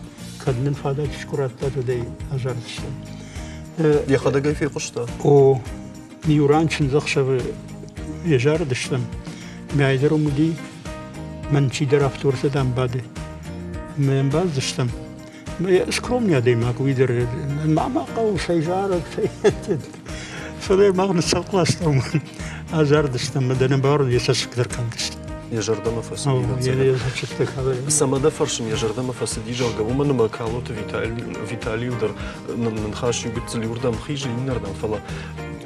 кӕд нын фадат искуы радтат, уӕд ӕй азардзыстӕм. Йӕхӕдӕг ӕй фехъуыста? О, иу ран чындзӕхсӕвы зарыдыстӕм. Мӕй дӕр уым уыди, мӕн чидӕр автортӕ дам бады. Мӕ ӕмбӕлдзыстӕм. Скромный адӕймаг уый дӕр ма мӕ хъӕуы цӕй зарӕг, цӕй Фӕлӕ мах ныццӕлхъ ластам, азардыстӕм, ӕмӕ дӕ нӕ йӕ цӕссыг дӕр калдысты. Йӕ зӕрдӕмӕ фӕцыди. Цӕмӕ дӕ фӕрсын, йӕ зӕрдӕмӕ фӕцыди, зӕгъгӕ, уымӕн ӕмӕ Калоты Виталийыл дӕр ныхас иу гыццыл иуырдӕм хизы, иннӕрдӕм, фӕлӕ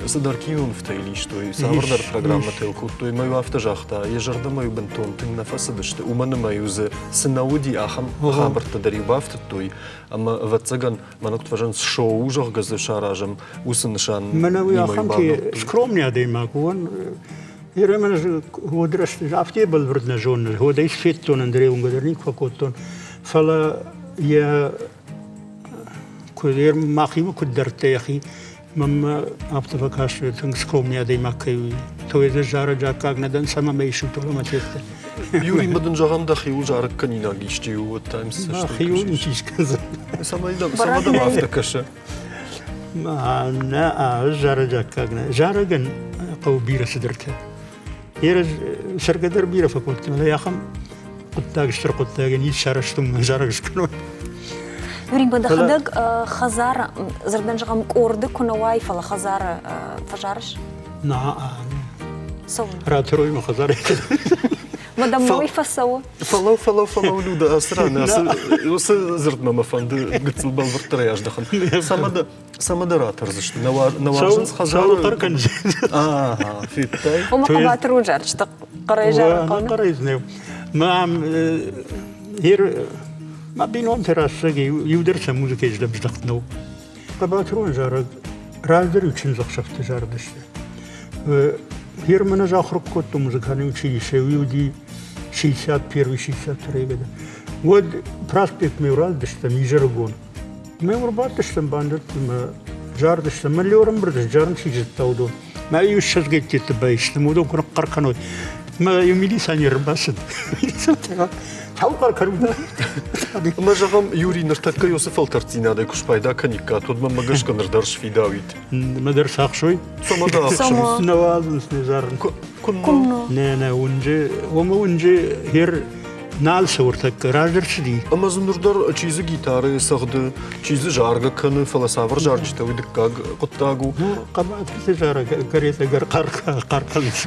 цыдӕр кинонывтӕ йыл истой, цавӕрдӕр программӕтӕ йыл кодтой, ӕмӕ-иу афтӕ загъта, йӕ зӕрдӕмӕ-иу бынтон тынг нӕ фӕцыдысты, уымӕн ӕмӕ-иу дзы цы нӕ уыди, ахӕм хабӕрттӕ дӕр-иу бафтыдтой, ӕмӕ, ӕвӕццӕгӕн, мӕнӕ куыд фӕзӕгъынц, шоу, зӕгъгӕ, дзы саразӕм, уыцы нысан. Мӕнӕ уый ахӕм скромный адӕймаг уон, Иремӕ уӕд рӕстӕг афтӕ бӕлвырд нӕ зонын, уӕд ӕй федтон, ӕндӕр уынгӕ дӕр никуы фӕкодтон, фӕлӕ йӕ куыд мӕхимӕ куыд дардта йӕхи, мӕнмӕ афтӕ фӕкаст, тынг скромный адӕймаг кӕй у. То есть зарӕджы аккаг нӕ дӕн, цӕмӕ мӕ исут ламатеттӕ. Юрий, ма дын зӕгъӕм, дӕхиуыл зарӕг кӕнинаг исчи у, уӕд та йӕм цы цӕстӕй Мӕхиуыл ничи скӕндзӕн. Цӕмӕй дӕм, цӕмӕ дӕм афтӕ кӕсы? Нӕ, ӕз зарӕджы аккаг нӕ. Зарӕгӕн хъӕуы бирӕ цыдӕртӕ. Ерӕз цӕргӕ дӕр бирӕ фӕкодтон, фӕлӕ ахӕм хъуыддаг стыр хъуыддагӕн ницы сарӕзтон, зарӕг скӕнон. Юрий, дӕхӕдӕг хӕдзары, дзырдӕн зӕгъӕм, къорды куы нӕ уай, фӕлӕ хӕдзары фӕзарыс? На, Ратырой мӕ хӕдзарӕй. Мадам уый фӕцӕуы. Фӕлӕу, фӕлӕу, фӕлӕу, Люда, ацы ран ацы уыцы дзырдмӕ мӕ фӕнды гыццыл бӕлвырддӕрӕй аздӕхын. Цӕмӕ цӕмӕ дӕ ратӕрдзысты? Нӕ уарзынц хӕдзары? Хъӕр кӕндзысты. Ага, федтай? Ома хъӕбатыр у зарджытӕ хъӕрӕй зарын хъӕуы. Хъӕрӕй знӕу. Мӕ ер мӕ бинонты рӕстӕг иу дӕр сӕ музыкӕйы здӕхт нӕу. Хъӕбатырон зарӕг раздӕр-иу чындзӕхсӕвты зарыдысты. Германы ӕз ахуыр кодтон музыкальный училище, уый уыди 61 63 годы. Уӕд проспектмӕ рацыдыстӕм изӕрыгон. Мӕ ӕрбадтыстӕм бандӕттыл мӕ зардыстӕм. Мӕ леорӕмбырд зарын чи зыдта, уыдон. Мӕ иу ссӕдзгӕйттӕ байстам, уыдон куы ныхъхъӕр кӕной. Мӕ иу милиционер ӕрбацыд. Цӕуыл хъӕр кӕнут? Ӕмӕ зӕгъӕм, Юрий, ныртӕккӕ уыцы фӕлтӕрддзинадӕй куы спайда кӕниккат, уӕд мӕм гӕсгӕ ныр дӕр сфидауид. Мӕ дӕр сахсой. Цӕмӕ дӕ ахсынц? Нӕ уадзынц не зарын. Куыннӕ? Нӕ, нӕ, уынджы, уымы уынджы хер нал цӕуы ӕртӕккӕ, раздӕр цыди. Ӕмӕ дзы ныр дӕр чи дзы гитарӕйы цӕгъды, чи дзы заргӕ кӕны, фӕлӕ цавӕр зарджытӕ, уый дыккаг хъуыддаг у. Ну, хъӕбатырты зарӕг ӕгӕр хъӕр кӕнынц.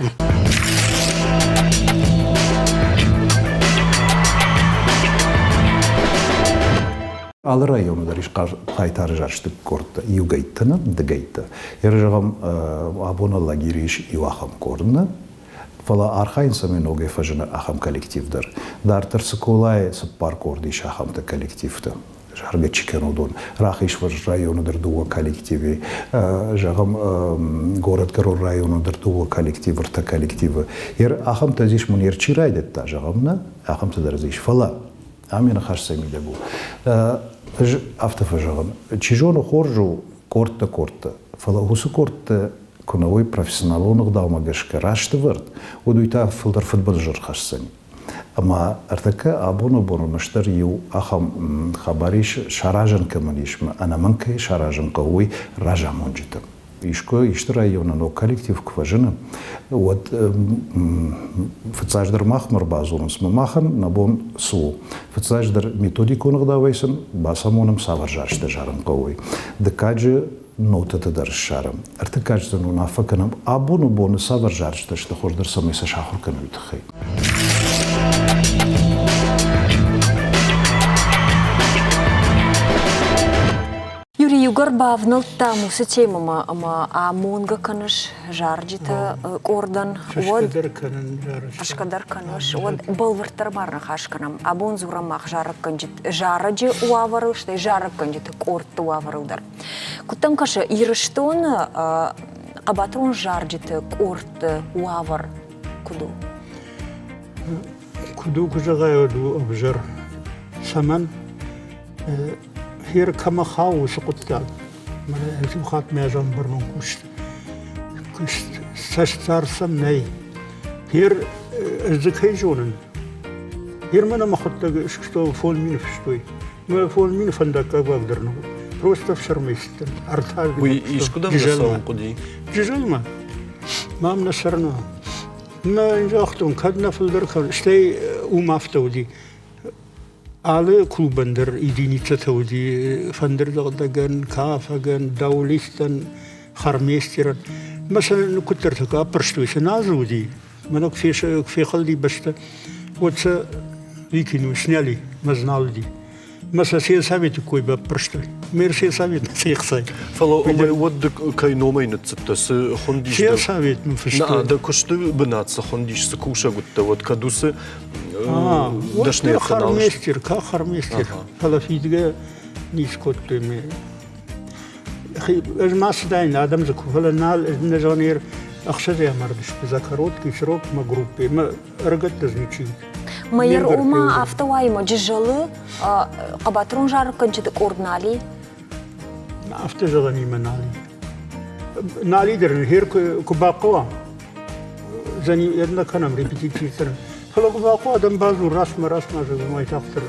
Алы районы дӕр ис хъайтары зарджыты къордтӕ, иугӕйттӕ нӕ, дыгӕйттӕ. Йӕ зӕгъӕм, абон Алагиры ис иу ахӕм къорд нӕ. Фӕлӕ архайын, цӕмӕй ногӕй фӕзына ахӕм коллектив дӕр. Дарддӕр Цыколайы цыппар къорд ис ахӕмтӕ коллективты. Заргӕ чи кӕны, уыдон. Рахизфарс районы дӕр дыууӕ коллективы, зӕгъӕм, горӕтгӕрон районы дӕр дыууӕ коллективы, ӕртӕ коллективы. Ахӕмтӕ ис, мын чи райдыдта, зӕгъӕм, нӕ, ахӕмтӕ дӕр ис. Фӕлӕ ам йӕ ныхас цӕй мидӕг у? Ӕз афтӕ фӕзӕгъын, чи зоны, хорз у къордтӕ-къордтӕ, фӕлӕ уыцы къордтӕ куы нӕ уой профессионалон ӕгъдаумӕ гӕсгӕ раст ӕвӕрд, уӕд уый та фылдӕр фыдбылыз ӕрхӕсдзӕни. Ӕмӕ ӕртӕккӕ абоны бон ӕрмӕстдӕр иу ахӕм хабар ис, саразӕн кӕмӕн ис, ӕнӕмӕнг кӕй саразын хъӕуы, уый разамонджыты. Искуы исты районы ног коллектив куы фӕзыны, уӕд фыццаджыдӕр махмӕ ӕрбадзурынц, ӕмӕ махӕн нӕ бон цы у? Фыццаджыдӕр методикон ӕгъдауӕй сын бацамонӕм, цавӕр зарджытӕ зарын хъӕуы, уый. Дыккаджы нотӕтӕ дӕр ссарӕм. Ӕртыккаджы сын уынаффӕ кӕнӕм, абоны боны цавӕр зарджытӕ сты хуыздӕр, цӕмӕй сӕ сахуыр кӕной, уый тыххӕй. Юрий, иугӕр бавнӕлдтам уыцы темӕмӕ ӕмӕ амонгӕ кӕныс зарджытӕ къордӕн, уӕд фысгӕ кӕныс, уӕд бӕлвырддӕр ма ныхас кӕнӕм. Абон дзурӕм мах зарӕджы уавӕрыл, стӕй зарӕггӕнджыты къордты уавӕрыл дӕр. Куыд дӕм кӕсы, Ирыстоны хъӕбатырон зарджыты къордты уавӕр куыд у? Куыд у, куы зӕгъай, уӕд у ӕвзӕр. Цӕмӕн? Хер кӕмӕ хауы уыцы хъуыддаг? Мӕнӕ иу хатт мӕ ӕз ӕмбӕрнон куыст. Куыст цӕстдар сӕм нӕй. Хер ӕз дзы кӕй зонын? Хер мӕнӕ мӕхуыдтӕг скуыстон фондз мины фыстой. Мӕ фондз мины фӕндаггаг дӕр нӕ уыд. Просто ӕфсӕрмӕй цыдтӕн. Ӕртӕ Уый искуыдӕм нӕ цӕуын хъуыди? Джызӕлмӕ. Мам нӕ сӕрна. Мӕ загътон, кӕд нӕ фылдӕр кӕн. Стӕй уым афтӕ уыди. Алы клубӕн дӕр единицӕтӕ уыди фӕндырдзӕгъдӕгӕн, кафӕгӕн, даулистӕн, хормейстерӕн. Мӕ сӕ куыддӕртӕ куы аппӕрстой, цы нал дзы уыди, мӕнӕ куы фехӕлди бӕстӕ, уӕд сӕ выкинули, сняли, мӕ дзы нал уыди. Мӕ сӕ сельсоветы кой баппӕрстой. Мэр сельсовет фехсай. Фӕлӕ омӕ уӕд ды кӕй номӕй ныццыдтӕ, цы хуындис? Сельсовет мын фыстой. Нӕ, дӕ куысты бынат цы хуындис, цы кусӕг уыдтӕ, уӕд кӕд уыцы дӕсныйӕдтӕ нал Хормейстер, ка хормейстер, фӕлӕ фидгӕ ницы кодтой ме. Ӕз ма цыдаин, адӕм дзы куы, фӕлӕ нал, нӕ зонер ӕхсӕзӕй амардысты за короткий срок мӕ группе, мӕ ӕрыгӕттӕ дзы ничи уыд. Майыр ома афтӕ уайы ма Джызӕлы хъӕбатырон зарӕггӕнджыты къорд нал и? Афтӕ зӕгъӕн имӕ нал и. Нал и дӕр хер куы бахъӕуа, зӕни нӕ кӕнӕм репетици Фӕлӕ куы бахъӕуа, адӕм бадзур растмӕ, растмӕ зӕгъын уайтагъддӕр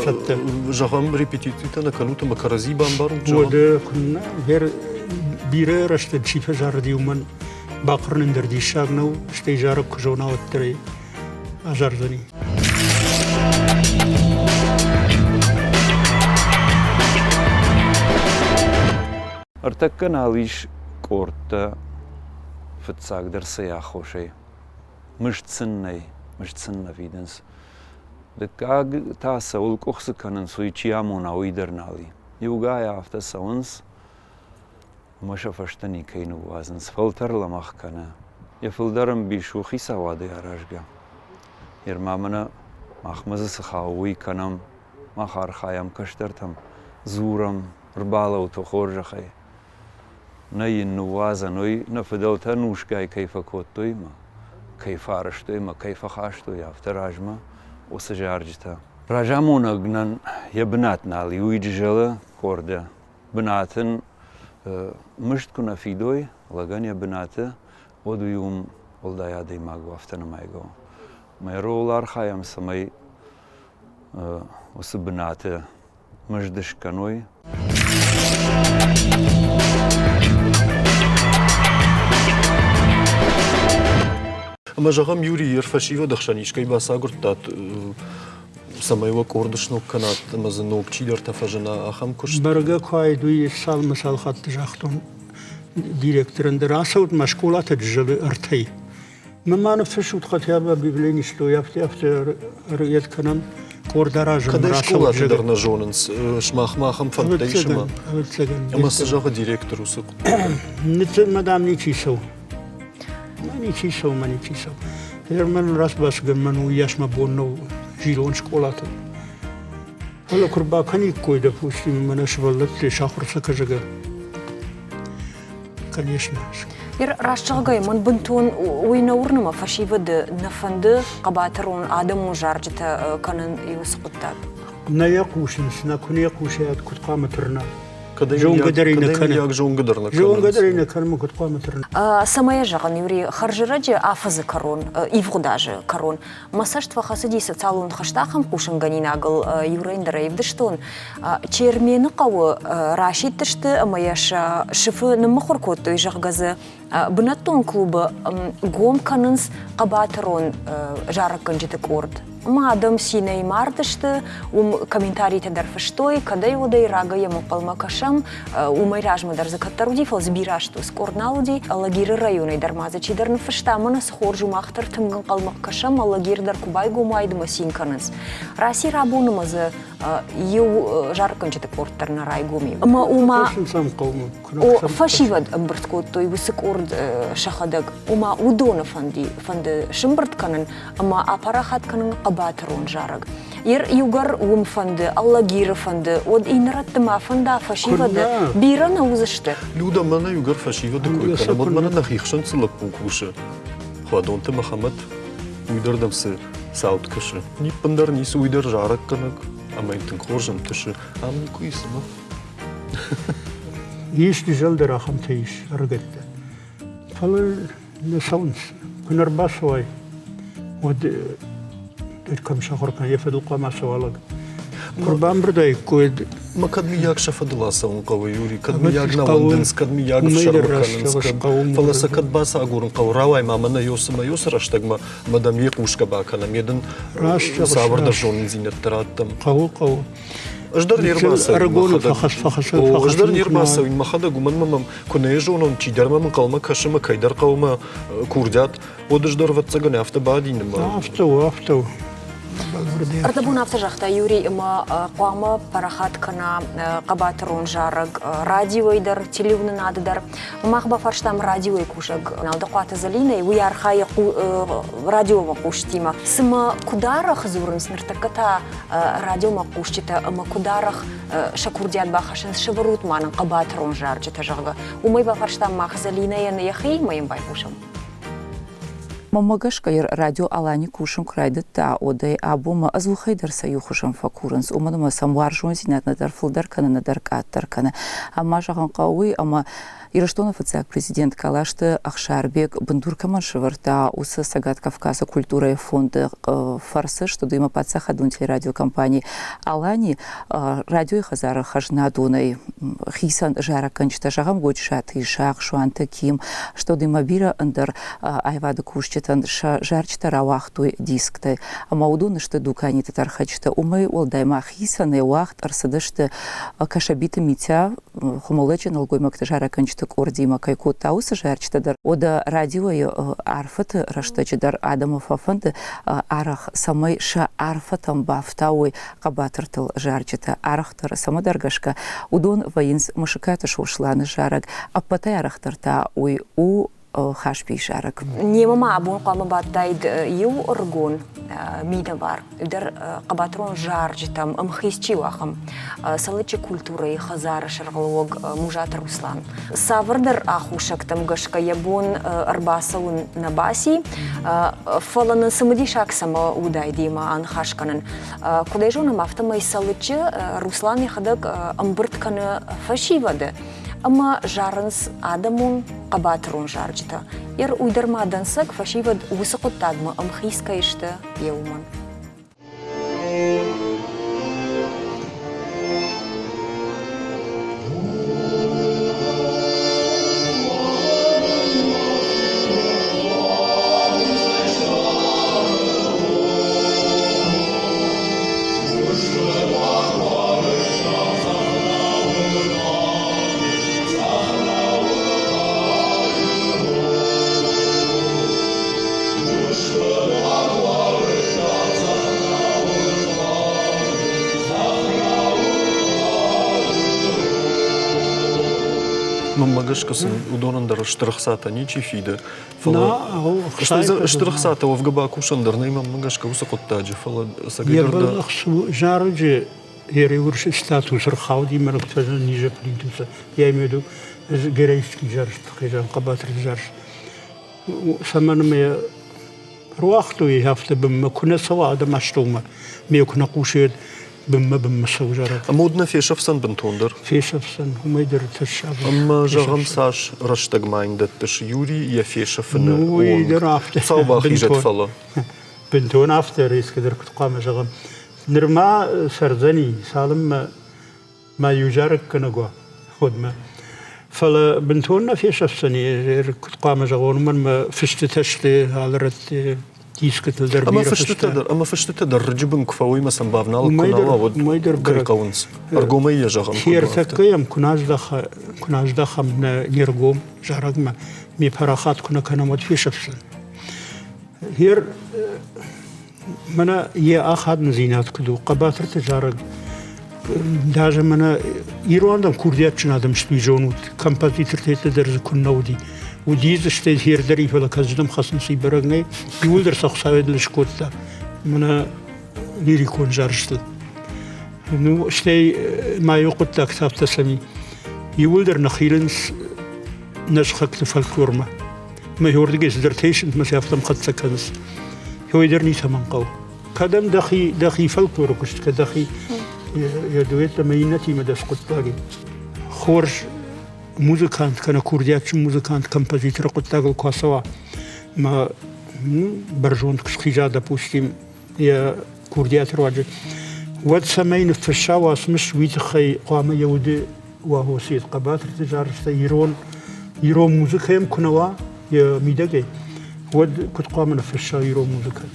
цӕттӕ. Зӕгъӕм, репетицитӕ нӕ кӕнут ӕмӕ кӕрӕдзи бамбарут? Уӕдӕ куыннӕ, хер бирӕ рӕстӕг чи фӕзарыди, уымӕн бахъырнын дӕр диссаг нӕу, стӕй зарӕг куы зона, уӕддӕр ӕй азардзӕни. Ӕртӕккӕ нал ис къордтӕ фыццагдӕр цӕй аххосӕй. Мызд сын нӕй, мызд сын нӕ фидынц. Дыккаг та цӕуыл къуыхцы кӕнынц, уый чи амона, уый дӕр нал и. Иугай афтӕ цӕуынц, ӕмӕ сӕ фӕстӕ никӕй ныууадзынц, фӕлтӕр лӕмӕгъ кӕны. Йӕ фылдӕр ӕмбис у хицауадӕй аразгӕ. Йе рма мӕнӕ махмӕ дзы цы хауы, уый кӕнӕм, мах архайӕм кӕстӕртӕм, дзурӕм, ӕрбалӕуут хорзӕхӕй. Нӕ йын ныууадзӕн, уый нӕ фыдӕлтӕ нусгай кӕй фӕкодтой мӕ, кӕй фӕрыстой мӕ, кӕй фӕхастой афтӕ размӕ, уыцы зарджытӕ. Разамонӕг нын йӕ бынат нал и, уый Джызӕлы къорды бынат ын мызд куы нӕ фидой лӕгӕн йӕ бынаты, уӕд уый уым уӕлдай адӕймаг у, афтӕ нымайгӕ у. Мӕ ролыл архайӕм, цӕмӕй уыцы бынаты мызд скӕной. Ӕмӕ зӕгъӕм, Юрий, йе фӕсивӕды хсӕн искӕй бацагуырдтат цӕмӕй уӕ къорд сног кӕнат ӕмӕ дзы ног чидӕртӕ фӕзына, ахӕм куыст? Бӕргӕ куы уаид, уый цал-мӕ хатты загътон директорӕн дӕр, ацӕут ма скъолатӕ Джызӕлы ӕртӕй. Мӕ ма ныффыссут хотя бы объявление, что афтӕ афтӕ ӕрйед кӕнӕм къорд аразӕм. Кӕд ӕй скъолаты дӕр нӕ зонынц, сымахмӕ ахӕм фӕндтӕ ис ӕмӕ ӕмӕ цы зӕгъы директор уыцы хъуыддагӕн? Ныццӕн мӕ дам ничи цӕуы. Мӕ ничи цӕуы, мӕ ничи цӕуы. Мӕн рацбацгӕн мӕн уыйас мӕ бон нӕу зилон скъолаты. Фӕлӕ куы рбакӕниккой, допустим, мӕнӕ сывӕллӕтты сахуыр сӕ кӕзӕгӕ. Конечно. Раст зӕгъгӕйӕ, мӕн бынтон уый нӕ уырны, мӕ фӕсивӕды нӕ фӕнды хъӕбатырон адӕмон зарджытӕ кӕнын уыцы хъуыддаг. Нӕ йӕ хъусынц, нӕ куы нӕ хъусӕд, куыд хъуамӕ тырна. Зонгӕ дӕр ӕй нӕ кӕны. Зонгӕ дӕр нӕ кӕны. Зонгӕ дӕр ӕй нӕ кӕны, куыд хъуамӕ тырна. Цӕмӕй зӕгъын, Юрий, хӕрзӕрӕджы афӕдзы кӕрон, ивгъуыд азы кӕрон, мӕ цӕст фӕхӕцыди социалон хызты ахӕм хъусынгӕнинагыл иу дӕр ӕвдыстон. Чермены хъӕуы расидтысты ӕмӕ йӕ сӕ сыфы ныммыхуыр кодтой, зӕгъгӕ дзы бынӕттон клубы гом кӕнынц хъӕбатырон зарӕггӕнджыты къорд. Ӕмӕ адӕм цинӕй мардысты, уым комментаритӕ дӕр фыстой, кӕдӕй-уӕдӕй рагӕй йӕм ӕнхъӕлмӕ кӕсӕм, уымӕй размӕ дӕр дзы кӕддӕр уыди, фӕлӕ дзы бирӕ азты уыцы къорд нал уыди. Алагиры районӕй дӕр ма дзы чидӕр ныффыста, мӕнӕ цы хорз у, мах дӕр тынг ӕнхъӕлмӕ кӕсӕм, Алагир дӕр куы байгом уаид ӕмӕ цин кӕнынц. Раци рабоны ма дзы иу зарӕггӕнджыты къорд дӕр нӕ райгом и. Ӕмӕ уымӕ фӕсивӕд ӕмбырд кодтой уыцы къорд сӕхӕдӕг. Ома уыдоны фӕнди, фӕнды сымбырд кӕнын ӕмӕ апарахат кӕнын хъӕбатырон зарӕг. Ер иугӕр уым фӕнды, Алагиры фӕнды, уӕд иннӕ рӕтты ма фӕнда фӕсивӕды бирӕ нӕ уыдзысты. Люда, мӕнӕ иугӕр фӕсивӕды кой кӕнӕм, уӕд мӕнӕ нӕхи хсӕн цы лӕппу кусы, Хуадонты Мӕхӕмӕт, уый дӕр дӕм цы цауд кӕсы? Ниппындӕр ницы, уый дӕр зарӕггӕнӕг ӕмӕ йын тынг хорз ӕнтысы. Ам никуы и цымӕ? Ис дызӕлдӕр ахӕмтӕ ис ӕрыгӕттӕ. Фӕлӕ нӕ цӕуынц. Куы нӕ рбацӕуай, уӕд кӕм сахуыр кӕна, йӕ фӕдыл хъуамӕ ацӕуа лӕг. Куы рбамбырдаиккой, Ма кӕд миййаг сӕ фӕдыл ацӕуын хъӕуы, Юрий, кӕд миййаг нӕ уӕндынц, кӕд миййаг ӕфсӕрмы кӕнынц, кӕд, фӕлӕ сӕ кӕд бацагурын хъӕуы, рауай ма мӕнӕ ёсымӕ ёсы рӕстӕгмӕ, ӕмӕ дӕм йе хъусгӕ бакӕнӕм, йе дын цавӕрдӕр зонындзинӕдтӕ раттӕм. Хъӕуы, хъӕуы. Ӕз дӕр не рбацӕуин мӕхӕдӕг. Ӕз дӕр не рбацӕуин мӕхӕдӕг, уымӕн мӕм куы нӕ зонон, чидӕр мӕм ӕнхъӕлмӕ кӕсы мӕ кӕйдӕр хъӕумӕ курдиат, уӕд ӕз дӕр ӕвӕццӕгӕн афтӕ бадин ӕмӕ. Афтӕ у, афтӕ у. Ӕрдӕбон афтӕ загъта Юрий ӕмӕ хъуамӕ парахат кӕна хъӕбатырон зарӕг радиойы дӕр, телеуынынады дӕр. Мах бафарстам радиойы кусӕг Налдыхъуаты Зӕлинӕйы, уый архайы радиомӕ хъусджытимӕ. Цымӕ куыд арӕх дзурынц ныртӕккӕ та радиомӕ хъусджытӕ ӕмӕ куыд арӕх сӕ курдиат бахӕссынц, сӕвӕрут ма нын хъӕбатырон зарджытӕ, зӕгъгӕ. Уымӕй бафарстам мах Зӕлинӕйӕн йӕхи ӕмӕ йӕм байхъусӕм. Мӕнмӕ гӕсгӕ радио Алани кусын куы райдыдта, уӕдӕй абонмӕ ӕдзухӕй дӕр сӕ иу хуызӕн фӕкурынц, уымӕн ӕмӕ сӕм уарзондзинад нӕдӕр фылдӕр кӕны, нӕдӕр къаддӕр кӕны. Ӕмӕ зӕгъын хъӕуы уый, ӕмӕ Ирыстоны фыццаг президент Калашты Ӕхсарбег бындур кӕмӕн сӕвӕрдта, уыцы Цӕгат Кавказы культурӕйы фонды фӕрцы студимӕ паддзахадон телерадиокомпани Алани радиойы хӕдзары хӕзнадонӕй хицӕн зарӕггӕнджытӕ, зӕгъӕм, Годжысаты Исахъ, Суанты Ким, студимӕ бирӕ ӕндӕр аивады кусджытӕн сӕ зарджытӕ рауагътой дисктӕ ӕмӕ уыдон сты дуканиты тӕрхӕджытӕ. Уымӕй уӕлдай ма хицӕнӕй уагъд ӕрцыдысты Кӕсӕбиты Митя Хуымӕллӕджы нӕлгоймӕгты зарӕггӕнджыты къордимӕ кӕй кодта, уыцы зарджытӕ дӕр. Уӕдӕ радиойы арфӕты рӕстӕджы дӕр адӕмы фӕфӕнды арӕх, цӕмӕй сӕ арфӕтӕм бафтауой хъӕбатыртыл зарджытӕ. Арӕхдӕр цӕмӕдӕр гӕсгӕ уыдон вӕййынц Мысыкаты Сосланы зарӕг, ӕппӕтӕй арӕхдӕр та уый у Хазбийы зарӕг. Немӕ ма абон хъуамӕ бадтаид иу ӕрыгон минӕвар, дӕр хъӕбатырон зарджытӕм ӕмхиц чи у, ахӕм Цӕлыччы культурӕйы хӕдзары сӕргълӕууӕг Музаты Руслан. Цавӕрдӕр аххосӕгтӕм гӕсгӕ йӕ бон ӕрбацӕуын нӕ баци, фӕлӕ нын цымыдисаг цӕмӕ уыдаид йемӕ аныхас кӕнын. Куыд ӕй зонӕм, афтӕмӕй Цӕлыччы Руслан йӕхӕдӕг ӕмбырд кӕны фӕсивӕды ӕмӕ зарынц адӕмон хъӕбатырон зарджытӕ. Ер уый дӕр ма дӕнцӕг фӕсивӕд уыцы хъуыддагмӕ ӕмхиц кӕй сты, йе уымӕн. Мӕнмӕ гӕсгӕ сын уыдонӕн дӕр стыр ӕхцатӕ ничи фиды. Фӕлӕ стыр ӕхцатӕ уӕвгӕ бакусӕн дӕр нӕй мӕнмӕ гӕсгӕ уыцы хъуыддаджы, фӕлӕ ӕцӕгӕйдӕр дӕ... Зарӕджы Еревурсы статус ӕрхауди мӕргътӕ низы плинтусы. Я имею в виду героический зарст, хизан хъӕбатырты зарст. Цӕмӕн ӕмӕ руагътой афтӕ бынмӕ, куы нӕ цӕуа адӕм астӕумӕ, ме куы нӕ хъусӕд, бынмӕ бынмӕ цӕуы зарӕг. Ӕмӕ уд нӕ фесӕфдзӕн бынтондӕр? Фесӕфдзӕн, уымӕй дӕр тӕссаг. Ӕмӕ зӕгъӕм, цас рӕстӕг ма йын дӕттыс Юри йӕ фесӕфыны онг? дӕр афтӕ. Цӕу бахизӕд, фӕлӕ. Бынтон афтӕ резко дӕр куыд хъуамӕ зӕгъӕм. Нырма цӕрдзӕни, цалынмӕ ма иу зарӕггӕнӕг уа, уӕдмӕ. Фӕлӕ бынтон нӕ фесӕфдзӕни, куыд хъуамӕ зӕгъон, уымӕн мӕ фыстытӕ сты алы рӕтты, дискытыл дӕр бирӕ фыстытӕ. Ӕмӕ фыстытӕ дӕр рыджы бын куы фӕуой ӕмӕ сӕм бавналын куы нал уа, уӕд кӕй хъӕуынц? Ӕргомӕй йӕ зӕгъӕм. Ӕртӕккӕ йӕм куы нӕ аздӕхӕм не ргом зарӕгмӕ, ме парахат куы нӕ кӕнӕм, уӕд фесӕфдзӕн. Гер мӕнӕ йӕ ахадындзинад куыд у, хъӕбатырты зарӕг даже мӕнӕ ирон адӕм курдиатджын адӕм сты, уый зонут, композитортӕ дӕр дзы куыннӕ уыди. Уыди дзы стӕй хердӕр, фӕлӕ кӕдзыдӕм хӕцынц, уый бӕрӕг нӕй. Иууылдӕр сӕ Хуыцауӕй дыл скодта мӕнӕ лирикон зарджытыл. Ну, стӕй ма иу хъуыддаг афтӕ сӕм и. Иууылдӕр ныхилынц нӕ сыхӕгты фольклормӕ. Мӕ уырдыгӕй цыдӕртӕ исынц, мӕ сӕ афтӕм хӕццӕ кӕнынц. Уый дӕр ницӕмӕн хъӕуы. Кӕдӕм дӕхи, дӕхи фольклоры куыст, кӕд дӕхи йӕ дуэт ӕмӕ иннӕтимӕ дӕ скъуыддзаг. Хорз музыкант кӕнӕ курдиатджын музыкант композиторы хъуыддагыл куы ацӕуа, мӕ бӕрзонд куы схиза, допустим, йӕ курдиаты руаджы, уӕд цӕмӕй ныффысса уацмыс, уый тыххӕй хъуамӕ йӕ уды уа Осет хъӕбатырты зарджытӕ ирон, ирон музыкӕ йӕм куы нӕ уа йӕ мидӕгӕй, уӕд куыд хъуамӕ ныффысса ирон музыкӕ?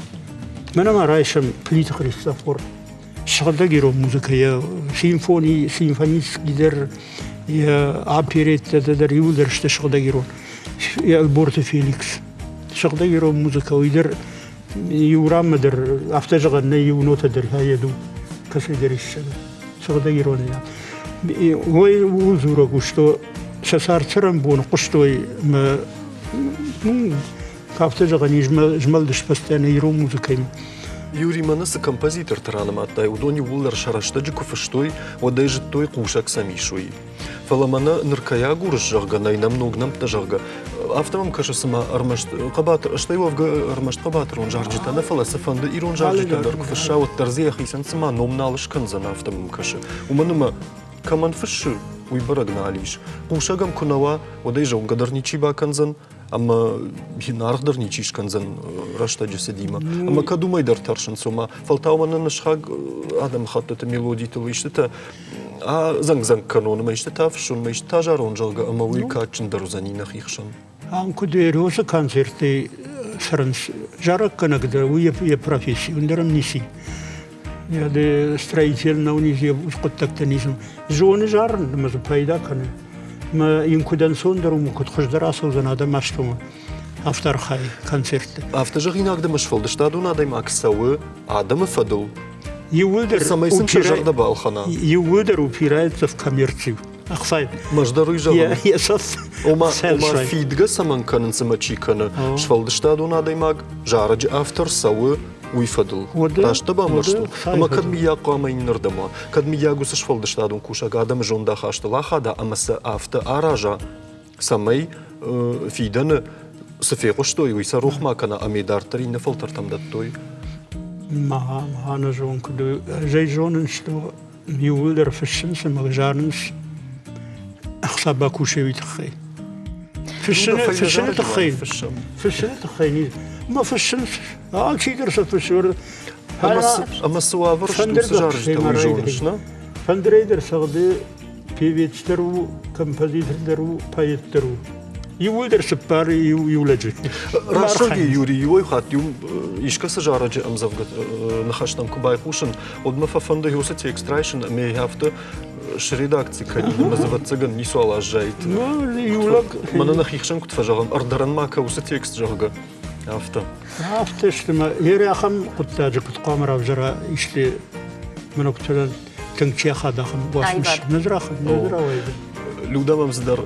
Мӕнӕ ма райсӕм Плиты Христофор. Сыгъдӕг ирон музыкӕ йӕ симфони, симфонический дӕр, йӕ опереттӕ дӕр иууылдӕр сты сыгъдӕг ирон. Ӕлборты Феликс. Сыгъдӕг ирон музыкӕ, уый дӕр иу ранмӕ дӕр афтӕ зӕгъӕн нӕй, иу нотӕ дӕр хайад у, кӕцыдӕр исчи сыгъдӕг иронӕй. Уый ууыл дзурӕг у, что сӕ цард-цӕрӕнбон хъуыстой мӕ, ну, афтӕ зӕгъӕн ис, змӕлдыс постоянно ирон музыкӕимӕ. Юрий, мӕнӕ цы композиторты ранымадтай, уыдон иууылдӕр сӕ рӕстӕджы куы фыстой, уӕд ӕй зыдтой, хъусӕг сӕм ис, уый. Фӕлӕ мӕнӕ ныр кӕй агурыс, зӕгъгӕ, нӕй нӕм ног нӕмттӕ, зӕгъгӕ, афтӕ мӕм кӕсы, цыма ӕрмӕст хъӕбатыр, стӕй уӕвгӕ ӕрмӕст хъӕбатырон зарджытӕ нӕ, фӕлӕ цыфӕнды ирон зарджытӕ дӕр куы фысса, уӕддӕр дзы йӕхицӕн цыма ном нал скӕндзӕн, афтӕ мӕм кӕсы. Уымӕн ӕмӕ кӕмӕн фыссы, уый бӕрӕг нал ис. Хъусӕг ӕм куы нӕ уа, уӕд ӕй зонгӕ дӕр ничи бакӕндзӕн, ӕмӕ йын аргъ дӕр ничи скӕндзӕн рӕстӕджы цыдимӕ. Ӕмӕ кӕд уымӕй дӕр тӕрсынц, ома фӕлтау мӕнӕ нысхаг адӕмыхӕттыты мелодитыл истытӕ дзӕнг-дзӕнг кӕнон ӕмӕ истытӕ фыссон, ӕмӕ истытӕ зарон, зӕгъгӕ, ӕмӕ уый кадджындӕр уыдзӕни нӕхи хсӕн. Ам куыд Эросы концерттӕй цӕрынц, зарӕггӕнӕг дӕр уый йӕ професси, ӕндӕр ӕм ницы. Строитель нӕу низ, йӕ хъуыддӕгтӕ ницы. Зоны зарын ӕмӕ дзы пайда кӕны. Ӕмӕ йын куыд ӕнцондӕр у, куыд хуыздӕр ацӕудзӕн адӕм астӕумӕ, афтӕ архайы концертты. Афтӕ зӕгъинаг дӕм сфӕлдыстадон адӕймаг цӕуы адӕмы фӕдыл, Иууылдӕр цӕмӕй сын сӕ зӕрдӕ балхӕна. Иууылдӕр у пирӕйдзӕф коммерци. Ӕхцай. Мӕздӕр уый зӕгъын. Ома, ома фидгӕ цӕмӕн кӕнынц ӕмӕ чи кӕны, сфӕлдыстадон адӕймаг, зарӕджы автор цӕуы уый фӕдыл. Раст дӕ бамбӕрстон? Ӕмӕ кӕд мыййаг хъуамӕ иннӕрдӕм уа, кӕд мыййаг уыцы сфӕлдыстадон кусӕг адӕмы зондахастыл ахада ӕмӕ сӕ афтӕ араза, цӕмӕй фидӕны цы фехъуыстой, уый сӕ рох ма кӕна ӕмӕ дарддӕр иннӕ фӕлтӕртӕм дӕттой? Ма, ма нӕ зон, куыд ӕз ӕй зонын, что иууылдӕр фыссынц ӕмӕ зарынц ӕхца бакусой уый тыххӕй. Фыссыны, фыссыны тыххӕй, фыссыны тыххӕй не, ма фыссынц, алчидӕр сӕ фыссы. Ӕмӕ цы уавӕр сты уыцы зарджытӕ, уый зоныс, нӕ? Фӕндырӕй дӕр цӕгъды певец дӕр у, композитор дӕр у, поэт дӕр у. Иууылдӕр цыппар иу, иу лӕджы. Рӕсугъд Юрий иуӕй хатт иу искӕцы зарӕджы ӕмдзӕвгӕ ныхӕстӕм куы байхъусын, уӕд мӕ фӕфӕнды уыцы текст райсын ӕмӕ афтӕ средакци кӕнин ӕмӕ дзы ӕвӕццӕгӕн ницуал аззаид. Иу лӕг... Мӕнӕ нӕхи хсӕн куыд фӕзӕгъӕм, ӕрдӕрӕн ма кӕ уыцы текст, зӕгъгӕ, афтӕ. Афтӕ сты мӕ ерӕ ахӕм хъуыддаджы куыд хъуамӕ равзара исты мӕнӕ куыд тынг чи ахадахын уацмыс. Нызрахын, нызрауайдзӕн. Люда мӕм цыдӕр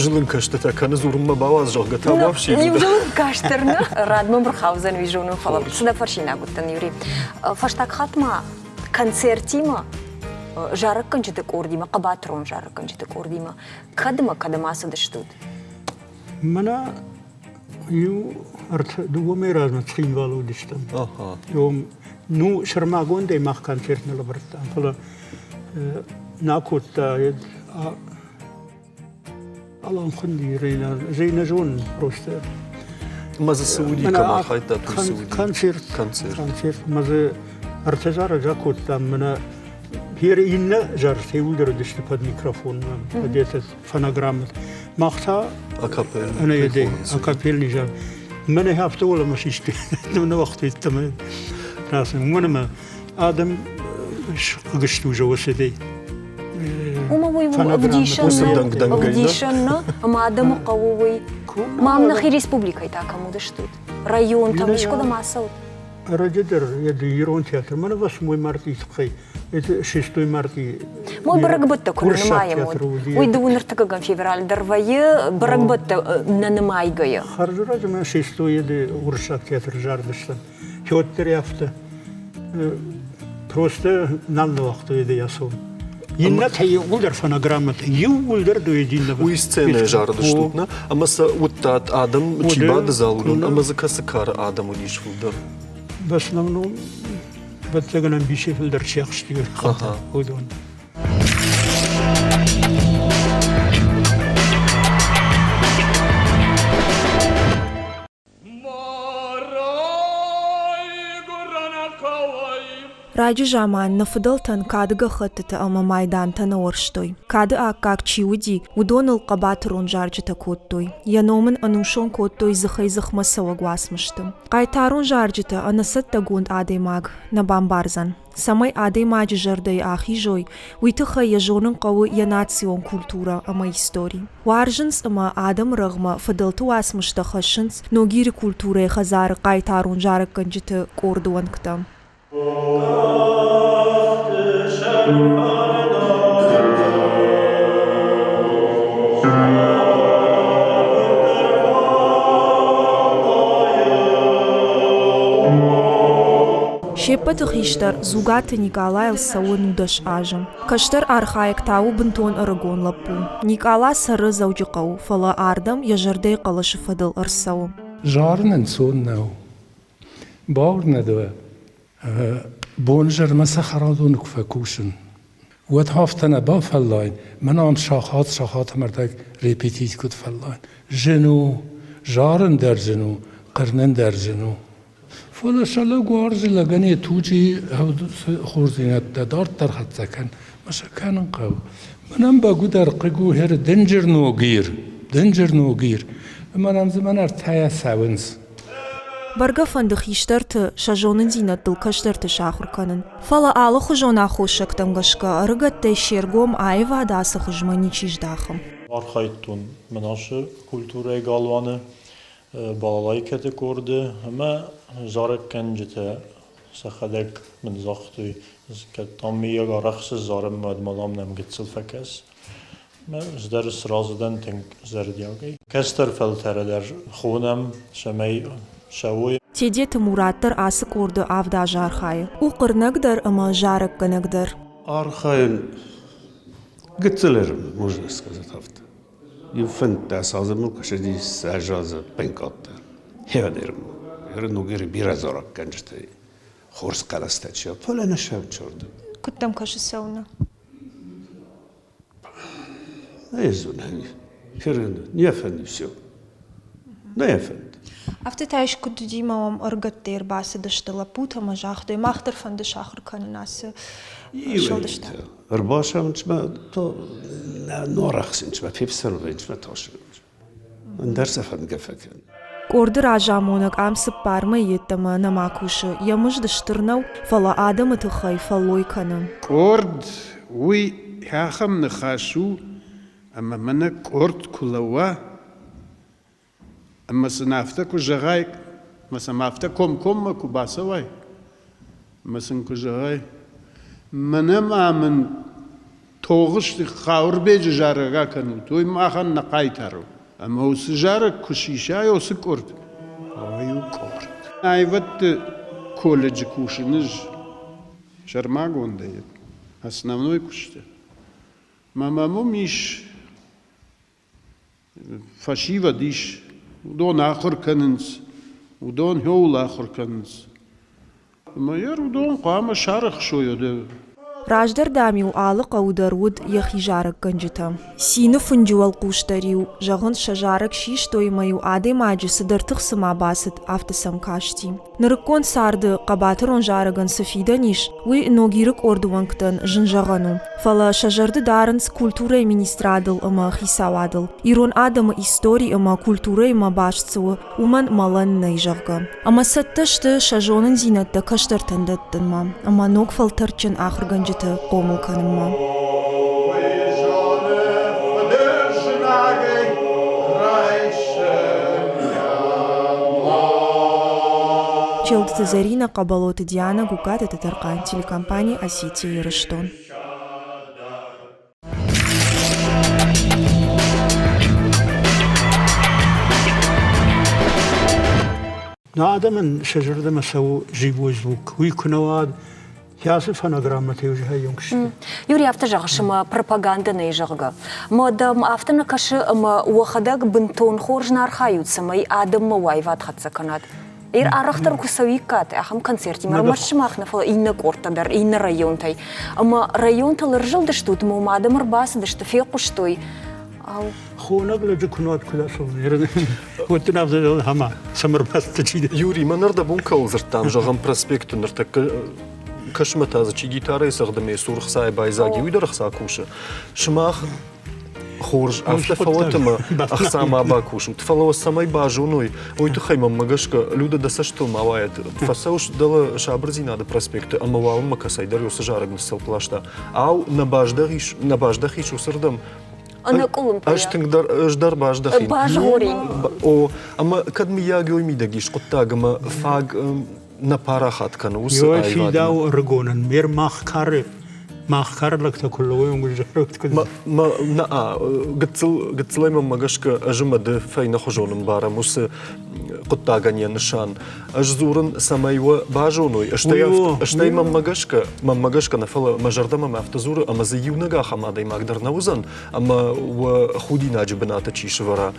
зылын кӕстытӕ кӕны дзурынмӕ бауадз, зӕгъгӕ, та уафси. Иу зылын кастыр нӕ рад мӕм рхаудзӕн уый зонын, фӕлӕ цы дӕ фӕрсинаг уыдтӕн, Юрий. Фӕстаг хатт ма концертимӕ зарӕггӕнджыты къордимӕ, хъӕбатырон зарӕггӕнджыты къордимӕ кӕдмӕ кӕдӕм ацыдыстут? Мӕнӕ иу ӕртӕ дыууӕ мӕй размӕ Цхинвалы уыдыстӕм. Ну, сӕрмагондӕй мах концерт нӕ лӕвӕрдтам, фӕлӕ нӕ кодта Алан хуынди Рейна, зӕй нӕ зонын просто. Ма дзы цы уыди, кӕм архайдтат, уый цы уыди? Концерт. Концерт. Концерт. Ма дзы ӕртӕ зарӕг акодтам, мӕнӕ Гер иннӕ зарджытӕ иууылдӕр уыдысты под микрофон, под этот фонограммӕ. Мах та ӕнӕедӕй акапельный зар. Мӕнӕ афтӕ уӕлӕмӕ систы, нӕ уагътой ӕмӕ рацыд. Уымӕн ӕмӕ адӕм хъыг сты уже уыцыдӕй. Уымӕ уый ӕвдисӕн ӕвдисӕн нӕ, ӕмӕ адӕмы хъӕуы уый. Мам нӕхи республикӕйы та кӕм уыдыстут? Районтӕм искуыдӕм ацӕут? Ӕрӕджы дӕр ирон театр, мӕнӕ восьмой мартъи тыххӕй, это шестой мартъи. Мой бӕрӕгбӕттӕ куы нӕ нымайӕм, уый дыууын ӕртыккӕгӕм февраль дӕр вӕййы бӕрӕгбӕттӕ нӕ нымайгӕйӕ. Хӕрзраджы мӕ шестой уырыссаг театры зардыстӕм. Петр афтӕ просто нал ныуагътой ацӕуын. Иннӕтӕ иууылдӕр фонограммӕтӕ, иууылдӕр дуэдин Уый сценӕйы зарыдыстут, нӕ? Ӕмӕ сӕ уыдтат, адӕм чи бады залы, ӕмӕ дзы кӕцы кары адӕм уыдис фылдӕр? В основном, ӕвӕццӕгӕн, ӕмбисӕй фылдӕр чи ахсти, уыдон. Раджы заман нӕ фыдӕлтӕн кады гӕххӕттытӕ ӕмӕ майдантӕ нӕ уӕрстой. Кады аккаг чи уыди, уыдоныл хъӕбатырон зарджытӕ кодтой. Йӕ ном ын ӕнусон кодтой дзыхӕй-дзыхмӕ цӕуӕг уацмысты. Хъайтарон зарджытӕ ӕнӕцӕттӕгонд адӕймаг нӕ бамбардзӕн. Цӕмӕй адӕймаджы зӕрдӕйы ахизой, уый тыххӕй йӕ зонын хъӕуы йӕ национ культурӕ ӕмӕ истори. Уарзынц ӕмӕ адӕмы рӕгъмӕ фыдӕлты уацмыстӕ хӕссынц Ногиры культурӕйы хӕдзары хъайтарон зарӕггӕнджыты къорды уӕнгтӕ. Се ппӕты хистӕр Дзугаты Никъалайыл цӕуы 19 азы. Кӕстӕр архайӕг та у бынтон ӕрыгон лӕппу. Никъала цӕры Дзӕуджыхъӕуы, фӕлӕ ардӕм йӕ зӕрдӕйы хъӕлӕсы фӕдыл ӕрцӕуы. Зарын ӕнцон нӕу. Бауырнӕд уӕ, бонизӕрмӕ цӕхӕрадоны куы фӕкусын, уӕд афтӕ нӕ бафӕллайын, мӕн ам сахат сахатмӕ ӕрдӕг репетит куыд фӕллайын. Зын у, зарын дӕр зын у, хъырнын дӕр зын у. Фӕлӕ сӕ лӕг уарзы лӕгӕн йӕ туджы хорздзинӕдтӕ дарддӕр хӕццӕ кӕн, мӕ сӕ кӕнын хъӕуы. Мӕнӕн бӕгуыдӕр хъыг у хӕры дынджыр Ногир, дынджыр Ногир. Ӕмӕ нӕм дзы мӕнӕ ӕртӕйӕ цӕуынц. Бӕргӕ фӕнды хистӕрты сӕ зонындзинӕдтыл кӕстӕрты сахуыр кӕнын. Фӕлӕ алыхуызон аххосӕгтӕм гӕсгӕ ӕрыгӕттӕй се ргом аивады ацы хуызмӕ ничи здахы. Архайдтон Мынасы культурӕйы галуаны балалайкӕты къорды ӕмӕ зарӕггӕнджытӕ сӕхӕдӕг мын загътой, кӕд там мыййаг арӕхсыс зарынмӕ, уӕд ма дам нӕм гыццыл фӕкӕс. Мӕ ӕз дӕр сразы дӕн тынг зӕрдиагӕй. Кӕстӕр фӕлтӕры дӕр хонӕм, цӕмӕй цӕуой. Тедеты Мурат дӕр ацы къорды авд азы архайы. У хъырнӕг дӕр ӕмӕ зарӕггӕнӕг дӕр. Архайын гыццыл можно сказать афтӕ. Иу 15 азы мыл куы цыдис, ӕз азы пӕнкъаддӕр. Хеадерм. Ногиры бирӕ зарӕггӕнджытӕ хорз хъӕлӕстӕ чи фӕлӕ нӕ сӕвчорды. Куыд дӕм кӕсы цӕуыны? Не знаю. Не фӕнды все. Не фӕнды. Афтӕ та искуыд уыди мӕ уӕм ӕрыгӕттӕ ӕрбацыдысты лӕппутӕ ӕмӕ загътой, мах дӕр фӕнды сахуыр кӕнын ацы сфӕлдыстад. Ӕрбацӕуынц-мӕ то норахсынц-мӕ, фефсӕрвынц-мӕ тасынц. Ӕндӕр сӕ фӕндгӕ фӕкӕн. Къорды разамонӕг ам цыппар мӕйы йеддӕмӕ нӕма кусы. Йӕ мызд стыр нӕу, фӕлӕ адӕмы тыххӕй фӕллой кӕны. Къорд уый ахӕм ныхас у, ӕмӕ мӕнӕ къорд куы лӕууа, Ӕмӕ сын афтӕ куы зӕгъай, ӕмӕ сӕм афтӕ комкоммӕ куы бацӕуай, ӕмӕ сын куы зӕгъай, мӕнӕ ма мын Тогъуызты Хъауырбеджы зарӕг акӕнут, уый махӕн нӕ хъайтар у. Ӕмӕ уыцы зарӕг куы сисай уыцы къорд, уый у къорд. Аивӕдты колледжы кусын ӕз сӕрмагондӕй основной куысты. Мӕ мӕм уым ис фӕсивӕд ис, уыдон ахуыр кӕнынц, уыдон хиуыл ахуыр кӕнынц. Ӕмӕ йӕ уыдон хъуамӕ сарӕхсой. Раздӕр, дам-иу алы хъӕуы дӕр уыд йӕхи зарӕггӕнджытӕ. Цины фынджы уӕлхъус дӕр-иу, зӕгъынц, сӕ зарӕг систой ӕмӕ-иу адӕймаджы цыдӕр тых цыма бацыд, афтӕ сӕм касти. Нырыккон царды хъӕбатырон зарӕгӕн цы фидӕн ис, уый Ногиры къорды уӕнгтӕн зын зӕгъӕн у. Фӕлӕ сӕ зӕрды дарынц культурӕйы министрадыл ӕмӕ хицауадыл. Ирон адӕмы истори ӕмӕ культурӕимӕ баст цы у, уымӕн мӕлӕн нӕй, зӕгъгӕ. Ӕмӕ цӕттӕ сты сӕ зонындзинӕдтӕ кӕстӕртӕн дӕттынмӕ ӕмӕ ног фӕлтӕрдджын ахуыргӕнджыты хъомыл кӕнынмӕ. Челдыты Зӕринӕ, Хъӕбӕлоты Дианӕ, Гугкаты Тӕтӕрхъан, телекомпани «Осетия-Ирыстон». Нӕ адӕмӕн сӕ зӕрдӕмӕ цӕуы живой звук. Уый куы нӕ уа, кӕцы фонограммӕтӕ узхайон сты. Юрий, афтӕ зӕгъыс, ӕмӕ пропагандӕ нӕй, зӕгъгӕ. Мӕ дӕм афтӕ нӕ кӕсы, ӕмӕ уӕхӕдӕг бынтон хорз нӕ архайут, цӕмӕй адӕммӕ уайвад хӕццӕ кӕнат? Ир арӕхдӕр куы цӕуиккат ахӕм концертимӕ, ӕрмӕст сымах нӕ, фӕлӕ иннӕ къордтӕ дӕр, иннӕ районтӕй. Ӕмӕ районтыл ӕрзылдыстут, ӕмӕ уым адӕм ӕрбацыдысты, фехъуыстой. Ау. Хонӕг лӕджы куы нуат куы ацӕуын, уӕд дын афтӕ ӕмӕ цӕм ӕрбацыдтӕ чи дӕ? Юрий, мӕ нырдӕбон кӕуыл дзырдтам, зӕгъӕм, проспекты ныртӕккӕ кӕсмӕ та дзы чи гитарӕйы цӕгъды ме сур хцайы байдзаг, уый дӕр ӕхца кусы. Сымах хорз, афтӕ фӕуӕт ӕмӕ ӕхца ма бакусут. Фӕлӕ уӕ цӕмӕй базоной, уый тыххӕй мӕнмӕ гӕсгӕ, Люда, дӕ цӕстыл ма уайӕд. Фӕцӕуыс дӕлӕ Сабырдзинады проспекты ӕмӕ уалынмӕ кӕцӕйдӕр уыцы зарӕг ныццӕлхъ ласта. Ау, нӕ баздӕхис, нӕ баздӕхис уыцырдӕм? Ӕнӕкъуылымпыйӕ. Ӕз тынгдӕр, ӕз дӕр баздӕхин. Базгъорин. О, ӕмӕ кӕд мыййаг ой мидӕг ис хъуыддаг ӕмӕ фаг нӕ парахат кӕны уыцы аивадмӕ. Фидау ӕрыгонӕн мер мах кары мах кары лӕгтӕ куы лӕууой, Нӕ, гыццыл гыццылӕй мӕнмӕ гӕсгӕ ӕз ӕмӕ ды фӕйнӕхуызон ӕмбарӕм уыцы хъуыддагӕн йӕ нысан. Ӕз дзурын, цӕмӕй уӕ базоной, стӕй, стӕй мӕнмӕ гӕсгӕ, мӕнмӕ гӕсгӕ нӕ, фӕлӕ мӕ зӕрдӕмӕ мӕ афтӕ дзуры, ӕмӕ дзы иунӕг ахӕм адӕймаг дӕр нӕ уыдзӕн, ӕмӕ уӕ худинаджы бынаты чи сывӕра.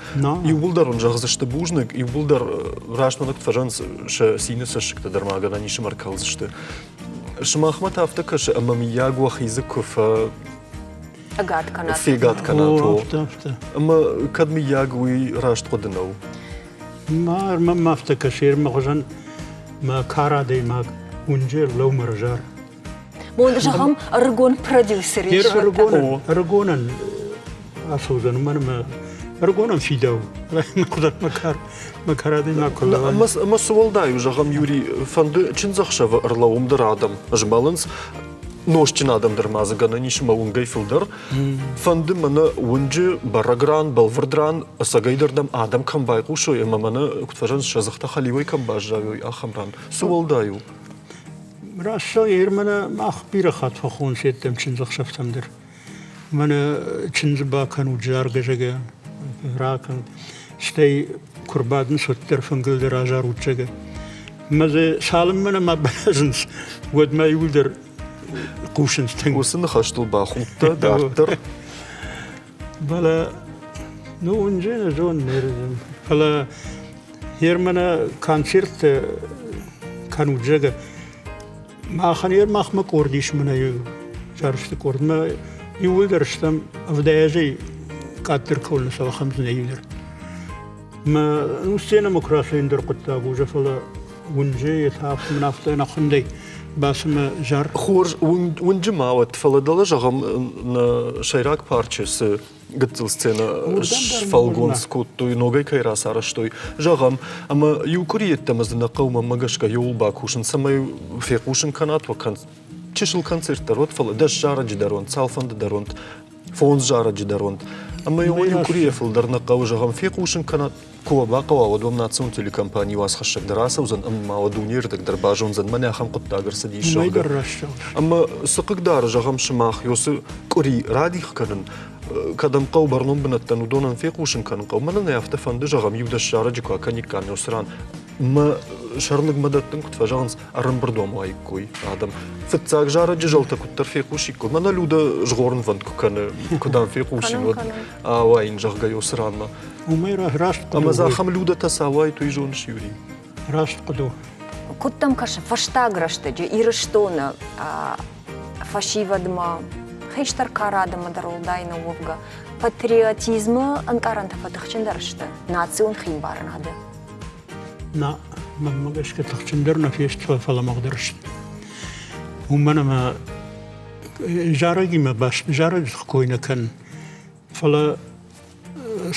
Иууылдӕр уын зӕгъдзысты бузныг, иууылдӕр раст мӕнӕ куыд фӕзӕгъынц, сӕ цины цӕссыгтӕ дӕр ма гӕнӕн ис ӕмӕ ӕркӕлдзысты. Сымахмӕ та афтӕ кӕсы, ӕмӕ мыййаг уӕхи дзы куы фӕ ӕгад кӕнат. Фегад кӕнат, о. Ӕмӕ кӕд мыййаг уый раст хъуыды нӕу? Ма мӕм афтӕ кӕсы, мӕ хуызӕн мӕ кар адӕймаг уынджы ӕрлӕумӕ разар. Мон, зӕгъӕм, ӕрыгон продюсер ис. Ӕрыгонӕн ацӕудзӕн, уымӕн ӕмӕ ӕрыгонӕн фидау. Мӕ кар адӕймаг куы лӕууа. Ӕмӕ цы уӕлдай у, зӕгъӕм, Юрий, фӕнды чындзӕхсӕвы ӕрлӕууӕм дӕр адӕм змӕлынц, нозтджын адӕм дӕр ма дзы гӕнӕн ис ӕмӕ уынгӕй фылдӕр. Фӕнды мӕнӕ уынджы бӕрӕг ран, бӕлвырд ран, ӕцӕгӕйдӕр дӕм адӕм кӕм байхъусой ӕмӕ мӕнӕ, куыд фӕзӕгъынц, сӕ дзыхтӕ хӕлиуӕй кӕм баззайой, ахӕм ран. Цы уӕлдай у? Раст зӕгъ, мӕнӕ мах бирӕ хатт фӕхоныс еттӕм чындзӕхсӕвтӕм дӕр. Мӕнӕ чындзы бакӕнут заргӕ, зӕгъгӕ, ракӕнут. Стӕй куы рбадынц, уӕддӕр фынгыл дӕр азарут, зӕгъгӕ. Мӕ дзы цалынмӕ нӕма бӕрзынц, уӕдмӕ иуылдӕр хъусынц тынг. Уыцы ныхӕстыл бахудтӕ дарддӕр. Фӕлӕ, ну, уынджы нӕ зонын, фӕлӕ Германы концерттӕ кӕнут, зӕгъгӕ, махӕн ер махмӕ къорд ис мӕнӕ зарджыты къордмӕ иууылдӕр стӕм ӕвдайазӕй къаддӕр кӕуыл нӕ цӕуы, ахӕм дзы нӕ иу дӕр. Мӕ ну, сценӕмӕ куы рацӕуын дӕр хъуыддаг у, фӕлӕ уынджы йе та мын афтӕ ӕнӕхуындӕй бацымӕ зар. Хорз, уынджы ма уӕд, фӕлӕ дӕлӕ зӕгъӕм, нӕ сӕйраг парчы цы гыццыл сценӕ сфӕлгонц кодтой, ногӕй кӕй рацарӕзтой, зӕгъӕм, ӕмӕ иу къуыри йеддӕмӕ дзы нӕ хъӕуы мӕнмӕ гӕсгӕ иуыл бакусын, цӕмӕй фехъусын кӕнат уӕ чысыл концерт дӕр уӕд, фӕлӕ дӕс зарӕджы дӕр уӕнт, цалфӕнды дӕр уӕнт, фондз зарӕджы дӕр уӕнт. Ӕмӕ иу къуырийӕ фылдӕр нӕ хъӕуы, зӕгъӕм, фехъусын кӕнат. Куы уӕ бахъӕуа, уӕд уӕм национ телекомпанийы уацхӕссӕг дӕр ацӕудзӕн ӕмӕ ма уӕ дунейы рдӕг дӕр базондзӕн, мӕнӕ ахӕм хъуыддаг ӕрцыдис, зӕгъгӕ. Ӕмӕ цы хъыгдары, зӕгъӕм, сымах уыцы къуыри радих кӕнын, кӕдӕм хъӕуы бӕрнон бынӕттӕн, уыдонӕн фехъусын кӕнын хъӕуы. Мӕнӕн ӕй афтӕ фӕнды, зӕгъӕм, иу дӕс зарӕджы куы акӕниккам уыцы ран, мӕ сӕрлыгмӕ дӕттын куыд фӕзӕгъынц, ӕрӕмбырд уӕм уаиккой адӕм. Фыццаг зарӕджы зӕлтӕ куыддӕр фехъусиккой, мӕнӕ Людӕ згъорынвӕнд куы кӕны, куы дӕм фехъусин, уӕд ауайын, зӕгъгӕ, уыцы ранмӕ. Уымӕй раст хъуыды Ӕмӕ дзы ахӕм Людӕтӕ цауайт, уый зоныс, Юрий? Раст хъуыды у. Куыд дӕм кӕсы, фӕстаг рӕстӕджы Ирыстоны фӕсивӕдмӕ, хистӕр кары адӕммӕ дӕр уӕлдай нӕ уӕвгӕ, патриотизмы ӕнкъарӕнтӕ фӕтыхджындӕр сты национ химбарынады? Нӕ, мӕнмӕ гӕсгӕ тыхджындӕр нӕ фесты, фӕлӕмӕгъдӕр сты. Уымӕн ӕмӕ зарӕгимӕ баст зарӕджы кой нӕ кӕнын, фӕлӕ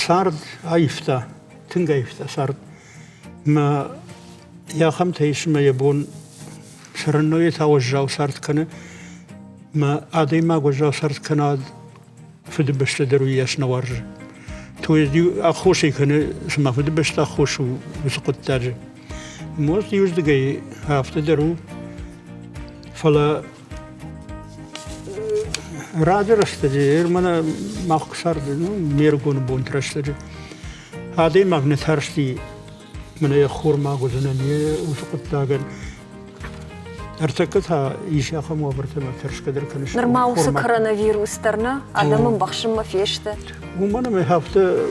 цард аивта, тынг аивта цард. Мӕ ахӕмтӕ ис, мӕ йӕ бон цӕрӕнойы та уӕззау цард кӕны. Мӕ адӕймаг уӕззау цард кӕна Фыдыбӕстӕ дӕр уыйас нӕ уарзы. То есть аххосӕй кӕны, цыма Фыдыбӕстӕ аххос у уыцы хъуыддаджы. Может, иуыздыгӕй афтӕ дӕр у, фӕлӕ раджы рӕстӕджы, мӕнӕ мах куы царды, ну, ме рыгоны бонты рӕстӕджы, адӕймаг нӕ тарсти мӕнӕ йӕ хормаг уыдзынӕн, йе уыцы хъуыддагӕн. Ӕртӕккӕ та ис ахӕм уавӕртӕ ӕмӕ тӕрсгӕ дӕр кӕныс. Нырма уыцы коронавирус дӕр нӕ адӕм ӕмбӕхсынмӕ фесты. Уымӕн ӕмӕ афтӕ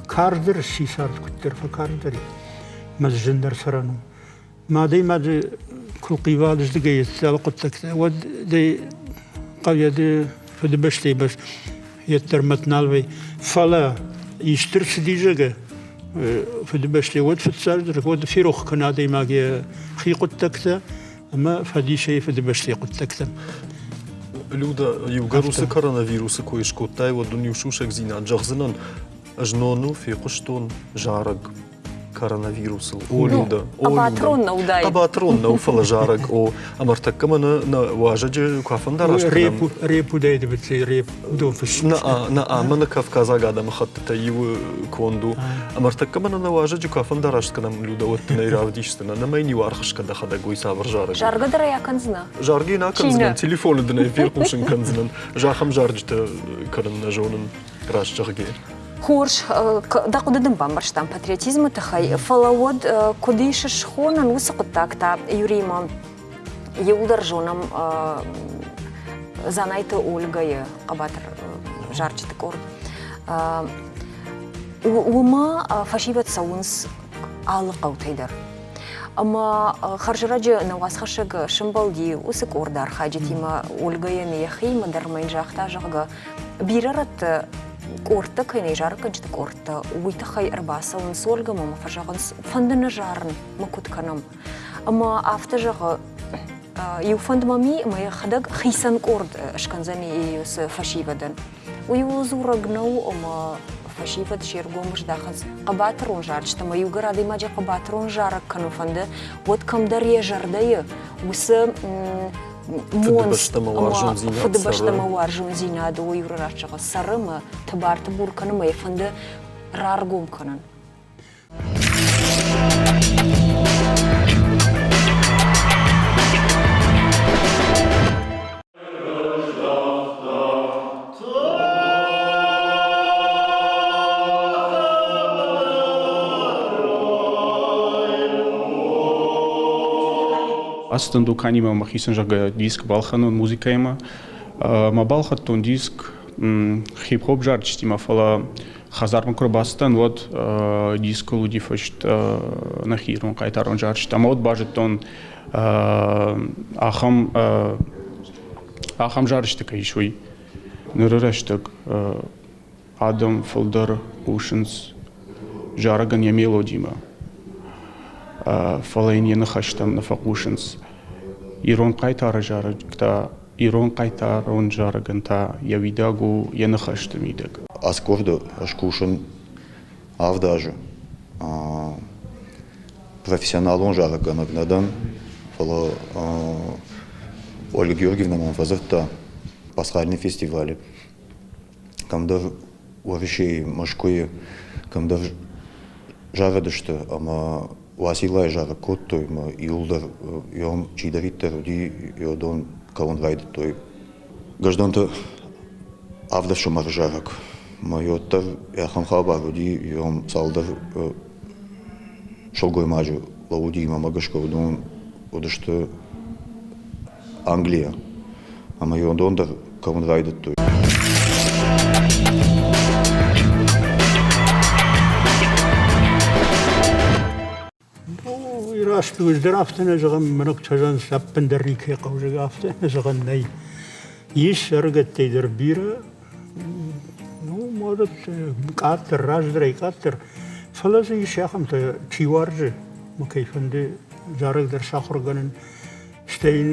карздӕр сси цард, куыддӕр фӕкарздӕр и, мӕ зындӕр цӕрӕн у. Мӕ адӕймаджы куы хъива дыздыгӕй алы хъуыддӕгтӕ, уӕд дӕ хъӕуы фыдыбӕстӕйы бӕс йеддӕр мӕт нал вӕййы. Фӕлӕ исты рцыди, зӕгъгӕ, Фыдыбӕстӕ уӕд фыццаджыдӕр уӕд ферох кӕны адӕймаг йӕ хи хъуыддӕгтӕ ӕмӕ фӕдисӕй Фыдыбӕстӕйы хъуыддӕгтӕм. Люда, иугӕр уыцы коронавирусы кой скодтай, уӕд уын иу сусӕгдзинад зӕгъдзынӕн. Ӕз ноныл фехъуыстон зарӕг коронавирусыл. О, Люда, о, Хъӕбатырон нӕ уыдаид. Хъӕбатырон нӕу, фӕлӕ зарӕг, о. Ӕмӕ ӕртӕккӕ мӕнӕ нӕ уазӕджы куы афӕндараст кӕнӕм. Реп уыдаид, реп уыдон фыст. Нӕ, нӕ, мӕнӕ кавказаг адӕмыхӕттытӕй иуы конд у. Ӕмӕ ӕртӕккӕ мӕнӕ нӕ уазӕджы куы афӕндараст кӕнӕм, Люда, уӕд дын ӕй равдисдзынӕн. Ӕмӕ йын иу аргъ скӕ дӕхӕдӕг, уый цавӕр зарӕг у. Заргӕ дӕр ӕй акӕндзынӕ? Заргӕ йын акӕндзынӕн, телефоны дын ӕй фехъусын кӕндзынӕн. Ӕз ахӕм зарджытӕ кӕнын нӕ зонын, раст зӕгъгӕ. Хорз, дӕ хъуыды дын бамбӕрстам патриотизмы тыххӕй, фӕлӕ уӕд куыд ис схонӕн уыцы хъуыддаг та Юриимӕ иууылдӕр зонӕм Дзанайты Ольгӕйы хъӕбатыр зарджыты къорд. Уымӕ фӕсивӕд цӕуынц алы хъӕутӕй дӕр. Ӕмӕ хӕрзӕрӕджы нӕ уацхӕссӕг сӕмбӕлди уыцы къорды архайджытимӕ Ольгӕйӕн йӕхиимӕ дӕр ӕмӕ йын загъта, зӕгъгӕ, бирӕ рӕтты къордтӕ кӕй нӕй, зарӕггӕнджыты къордтӕ, уый тыххӕй ӕрбацӕуынц Ольгӕмӕ ӕмӕ фӕзӕгъынц, фӕнды нӕ зарын, мӕ куыд кӕнӕм. Ӕмӕ афтӕ зӕгъы, иу фӕнд мӕм и, ӕмӕ йӕхӕдӕг хицӕн къорд скӕндзӕни уыцы фӕсивӕдӕн. Уый ууыл дзурӕг нӕу, ӕмӕ фӕсивӕд се ргом здахынц хъӕбатырон зарджытӕм, ӕмӕ иугӕр адӕймаджы хъӕбатырон зарӕг кӕнын фӕнды, уӕд кӕмдӕр йӕ зӕрдӕйы уыцы монц фыдыбӕстӕмӕ уарзондзинад уый раст зӕгъы, цӕры ӕмӕ тыбар-тыбур кӕны ӕмӕ йӕ фӕнды раргом кӕнын. Ацыдтӕн дуканимӕ мӕхицӕн, зӕгъгӕ, диск балхӕнон музыкӕимӕ. Мӕ балхӕдтон диск хип-хоп зарджытимӕ, фӕлӕ хӕдзармӕ куы ӕрбацыдтӕн, уӕд дискыл уыди фыст нӕхи ирон хъайтарон зарджытӕ. Ӕмӕ уӕд базыдтон, ахӕм ахӕм зарджытӕ кӕй ис, уый. Ныры рӕстӕг адӕм фылдӕр хъусынц зарӕгӕн йӕ мелодимӕ, фӕлӕ йын йӕ ныхӕстӕм нӕ фӕхъусынц. Ирон хъайтары зарӕг та, ирон хъайтарон зарӕгӕн та йӕ уидаг у йӕ ныхӕсты мидӕг. Ацы къорды ӕз кусын авд азы. Профессионалон зарӕггӕнӕг нӕ дӕн, фӕлӕ Ольга Георгиевна мӕм фӕдзырдта пасхальный фестивалы. Кӕмдӕр Уӕрӕсейы, Мӕскуыйы, кӕмдӕр зарыдысты ӕмӕ Уациллайы зарӕг кодтой ӕмӕ иуылдӕр йӕм чидӕриддӕр уыди, уыдон кӕуын райдыдтой. Гражданты авд ӕфсымӕры зарӕг. Мӕ уӕддӕр ахӕм хабар уыди, йӕм цалдӕр сылгоймаджы лӕууыди, мӕ гӕсгӕ уыдон уыдысты Английӕ. Ӕмӕ уыдон дӕр кӕуын райдыдтой. Ну, раст у, дӕр афтӕ нӕ зӕгъӕм, мӕнӕгтӕ ӕппындӕр никӕй хъӕуы, зӕгъгӕ, афтӕ нӕ зӕгъӕн нӕй. Ис ӕрыгӕттӕй дӕр бирӕ, ну, может, къаддӕр, раздӕрӕй къаддӕр, фӕлӕ дзы ис ахӕмтӕ, чи уарзы, мӕ кӕй фӕнды зарӕг дӕр сахуыргӕнын, стӕй йын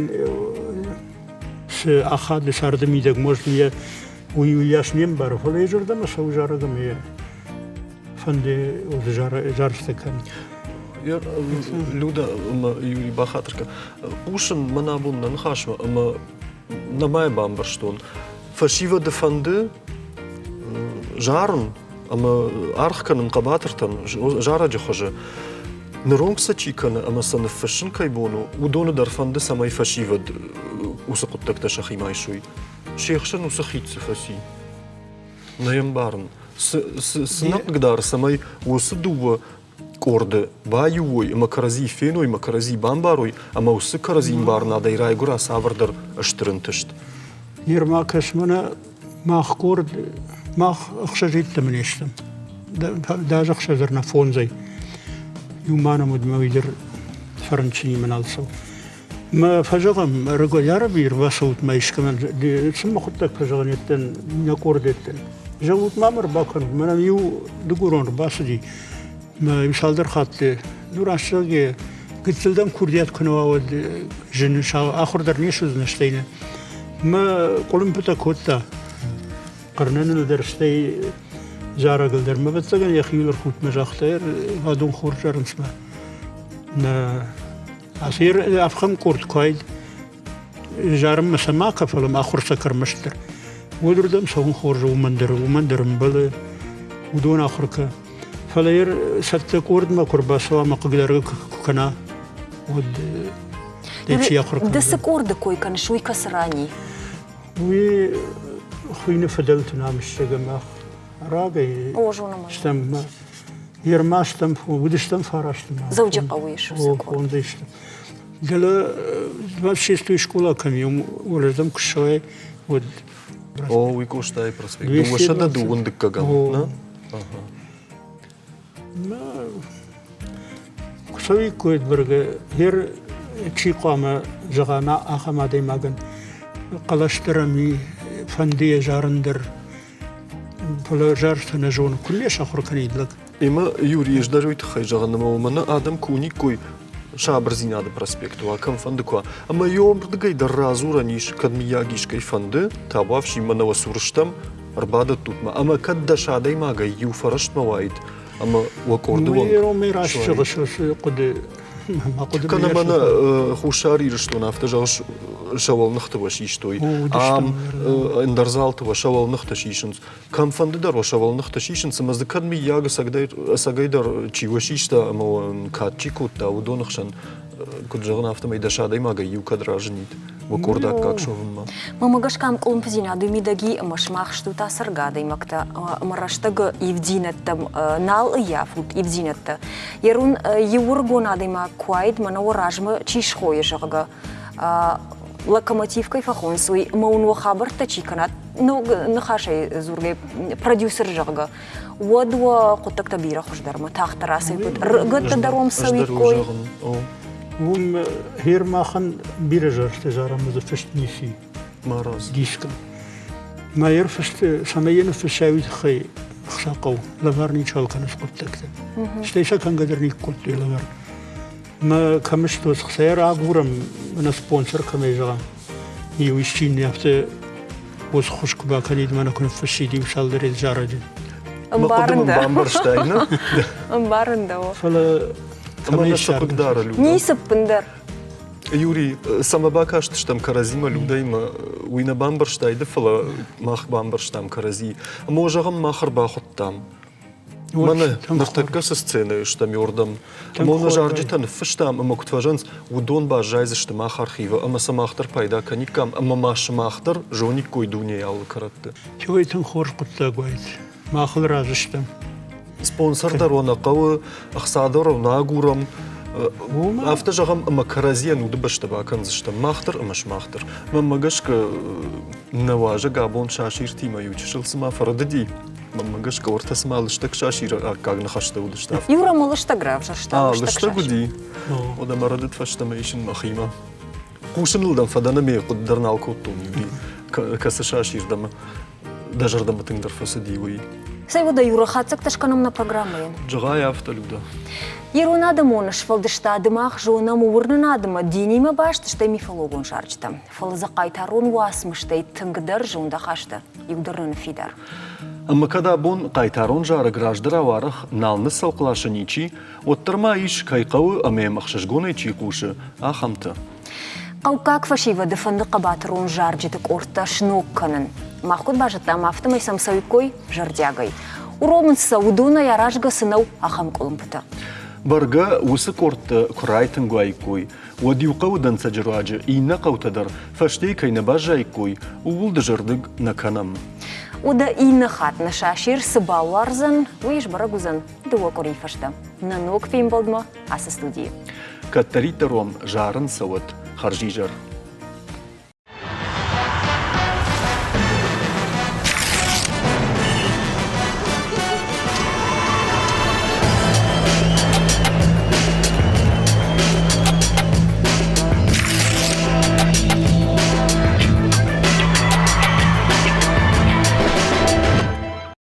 цы ахады царды мидӕг, может, йӕ уый уыйас не мбары, фӕлӕ йӕ зӕрдӕмӕ цӕуы зарӕг ӕмӕ йӕ фӕнды зарджытӕ кӕнын. Люда ӕмӕ Юрий бахатыр кӕн. Хъусын мӕн абон нӕ ныхасмӕ ӕмӕ нӕма йӕ бамбӕрстон. Фӕсивӕды фӕнды зарын ӕмӕ аргъ кӕнын хъӕбатыртӕн зарӕджы хуызы. Ныронг сӕ чи кӕны ӕмӕ сӕ ныффыссын кӕй бон у, уыдоны дӕр фӕнды, цӕмӕй фӕсивӕд уыцы хъуыддӕгтӕ сӕхимӕ айсой. Се хсӕн уыцы хид цы фӕци? Нӕ йӕ мбарын. Цы, цы, цы нӕ хъыгдары, цӕмӕй уыцы дыууӕ къорды баиу уой ӕмӕ кӕрӕдзи феной ӕмӕ кӕрӕдзи бамбарой ӕмӕ уыцы кӕрӕдзи ӕмбарынадӕй райгуыра цавӕрдӕр стыр ӕнтыст. Нырма кӕс мӕнӕ мах къорд, мах ӕхсӕзӕйттӕм не стӕм. Даже ӕхсӕзӕр нӕ фондзӕй. Иу ма нӕм уыд мӕ уый дӕр фӕрынчынимӕ нал цӕуы. Мӕ фӕзӕгъӕм, ӕрыгон ӕрбацӕут ма искӕмӕн, цы мӕ хъуыддаг фӕзӕгъын еттӕн, нӕ къордеттӕн. Зӕгъут ма мӕ ӕрбакӕнут, мӕнӕн иу дыгурон ӕрбацыди, мӕ цалдӕр хатты, ну раст зӕгъгӕ, гыццыл дӕм курдиат куы нӕ уа, уӕд зын ахуыр дӕр не суыдзынӕ, стӕй нӕ. Мӕ къуылымпытӕ кодта. Хъырныныл дӕр, стӕй зарӕгыл дӕр. Мӕ ӕвӕццӕгӕн йӕхиуыл ӕрхудтмӕ загъта, адон хорз зарынц мӕ. Нӕ Ацы ӕфхӕм къорд куы уаид, зарынмӕ сӕ ма кӕ, фӕлӕ ма ахуыр сӕ ӕрмӕстдӕр. Уӕдырдӕм цӕуын хорз у, уымӕн дӕр, уымӕн дӕр ӕмбӕлы, уыдон ахуыр кӕ. Фӕлӕ йӕ цӕттӕ къордмӕ куы ӕрбацӕуа ӕмӕ хъыгдаргӕ куы кӕна, уӕд дӕ чи ахуыр кӕндзӕн? Ды цы къорды кой кӕныс, уый кӕцы ран и? Уый хуыйны фыдӕлты намысджыг ӕмӕ рагӕй стӕм Ерма стӕм, уыдыстӕм фарастмӕ. Дзӕуджыхъӕуы ис уыцы къорд. Дӕлӕ 26 скъола кӕм и, уырдӕм куы ссӕуай, уӕд О, уый Къостайы проспект. Дыууӕсӕдӕ дыууын дыккӕгӕм, нӕ? Куы цӕуиккой бӕргӕ, гъер чи хъуамӕ зӕгъа ахӕм адӕймагӕн хъӕлӕс дӕр ӕм и, фӕнды йӕ зарын дӕр. Фӕлӕ зарджытӕ нӕ зоны, куы не сахуыр кӕнид лӕг. Ӕмӕ Юрий, ӕз дӕр уый тыххӕй зӕгъын, ӕмӕ уымӕн адӕм куы уыниккой сабырдзинады проспекты уа, кӕмфӕнды куы уа. Ӕмӕ йӕ ардыгӕй дӕр радзурӕн ис, кӕд мыййаг искӕй фӕнды, табуафси мӕнӕ уӕ цуры стӕм, ӕрбадӕттут мӕ. Ӕмӕ кӕд дӕс адӕймагӕй иу фӕрӕстмӕ уаид, ӕмӕ уӕ къорды уӕнг Уый раст зӕгъыс, хъуыды Кӕнӕ мӕнӕ Хуссар Ирыстон афтӕ зӕгъыс, сӕ уӕлныхты уӕ систой. Ам ӕндӕр залты уӕ сӕ уӕлныхтӕ сисынц. Кӕмфӕнды дӕр уӕ сӕ уӕлныхтӕ сисынц, ӕмӕ дзы кӕд мыййаг ӕцӕгӕйдӕр чи уӕ систа ӕмӕ уӕ кад чи кодта, уыдоны хсӕн, куыд зӕгъын, афтӕмӕй дӕс адӕймагӕй иу кӕд разынид уӕ къорд аккаг суӕвынмӕ. Мӕнмӕ гӕсгӕ ам къуылымпыдзинад уый мидӕг и, ӕмӕ сымах стут ацӕргӕ адӕймӕгтӕ ӕмӕ рӕстӕгы ивддзинӕдтӕм нал ӕййафут ивддзинӕдтӕ. Ерун иуыргон адӕймаг куы уаид, мӕнӕ уӕ размӕ чи схойы, зӕгъгӕ, локомотив кӕй фӕхонынц, уый ӕмӕ уын уӕ хабӕрттӕ чи кӕнат, ног ныхасӕй дзургӕ, продюсер, зӕгъгӕ, уӕд уӕ хъуыддӕгтӕ бирӕ хуыздӕрмӕ тагъддӕр ацӕуиккой, рыгӕттӕ дӕр уӕм цӕуиккой. Уым гъер махӕн бирӕ зӕрдты зарӕм дзы фыст ницы дискыл. Мӕ ӕрфыст, цӕмӕй йӕ ныффыссай, уый тыххӕй ӕхца хъӕуы. Лӕвар ничиуал кӕны хъуыддӕгтӕ. Стӕй сӕ кӕнгӕ дӕр никкодтой лӕвар. Мӕ кӕм сты, сӕ агурӕм, мӕнӕ спонсор кӕмӕй зӕгъӕм. Иу исчи нын афтӕ уыцы хуыз куы бакӕнид, мӕнӕ куы ныффыссид иу цалдӕр зарӕджы. Ӕмбарын дӕ. Бамбӕрстай, нӕ? Ӕмбарын дӕ. Фӕлӕ кӕмӕй цы хъыгдары Люда? Ницы ппындӕр. Юрий, цӕмӕ бакастыстӕм кӕрӕдзимӕ Людӕимӕ, уый нӕ бамбӕрстай ды, фӕлӕ мах бамбӕрстам кӕрӕдзи. Ӕмӕ зӕгъӕм, мах ӕрбахуыдтам. Мӕнӕ ныртӕккӕ цы сценӕйы стӕм, уырдӕм. Ӕмӕ зарджытӕ ныффыстам ӕмӕ куыд фӕзӕгъынц, уыдон баззайдзысты мах архивы ӕмӕ сӕ мах дӕр пайда кӕниккам ӕмӕ ма сымах дӕр зониккой дунейы алы кӕрӕтты. Теуӕй тынг хорз хъуыддаг уаид. Махыл разы стӕм. Спонсор дӕр уӕ нӕ хъӕуы, ӕхца дӕр уӕ нӕ агурӕм. Афтӕ зӕгъӕм, ӕмӕ кӕрӕдзийӕн удыбӕстӕ бакӕндзыстӕм мах дӕр ӕмӕ сымах дӕр. Мӕнмӕ гӕсгӕ, нӕ уазӕг абон сасиртимӕ иу чысыл цыма фӕрӕдыди. Мӕнмӕ гӕсгӕ, уӕртӕ цыма лыстӕг сасиры аккаг ныхӕстӕ уыдысты. Юра мӕ лыстӕг равзӕрста. А, лыстӕг уыди. Уӕдӕ мӕ рӕдыд фӕстӕмӕ исын мӕхимӕ. Хъусыныл дӕм фӕдӕн ӕмӕ хъуыды дӕр нал кодтон, Юрий, кӕцы сасир дӕм дӕ зӕрдӕмӕ тынгдӕр фӕцыди, уый. Цӕй уӕдӕ, Юра, хатдзӕгтӕ скӕнӕм нӕ программӕйӕн. Зӕгъай афтӕ, Люда. Ирон адӕмон сфӕлдыстады мах зонӕм уырнынадмӕ динимӕ баст стӕй мифологон зарджытӕ. Фӕлӕ дзы хъайтарон уацмыстӕй тынгдӕр зондахасты иу дӕр нӕ ныффидар. Ӕмӕ кӕд абон хъайтарон зарӕг раздӕрау арӕх нал ныццӕлхъ ласы ничи, уӕддӕр ма ис, кӕй хъӕуы ӕмӕ йӕм ӕхсызгонӕй чи хъусы, ахӕмтӕ. Хъӕуккаг фӕсивӕды фӕнды хъӕбатырон зарджыты къордтӕ сног кӕнын. Мах куыд базыдтам, афтӕмӕй сӕм цӕуиккой зӕрдиагӕй. Уромынц сӕ уыдонӕй аразгӕ цы нӕу, ахӕм къуылымпытӕ. Бӕргӕ, уыцы къордтӕ куы райтынг уаиккой, уӕд иу хъӕуы дӕнцӕджы руаджы иннӕ хъӕутӕ дӕр фӕстейы кӕй нӕ баззаиккой, ууыл дызӕрдыг нӕ кӕнӕм. Уӕдӕ иннӕ хатт нӕ сасир цы бауарздзӕн, уый сбӕрӕг уыдзӕн дыууӕ къуырийы фӕстӕ. Нӕ ног фембӕлдмӕ ацы студийы. Кӕддӕриддӕр уӕм зарын цӕуӕд хӕрзизӕр.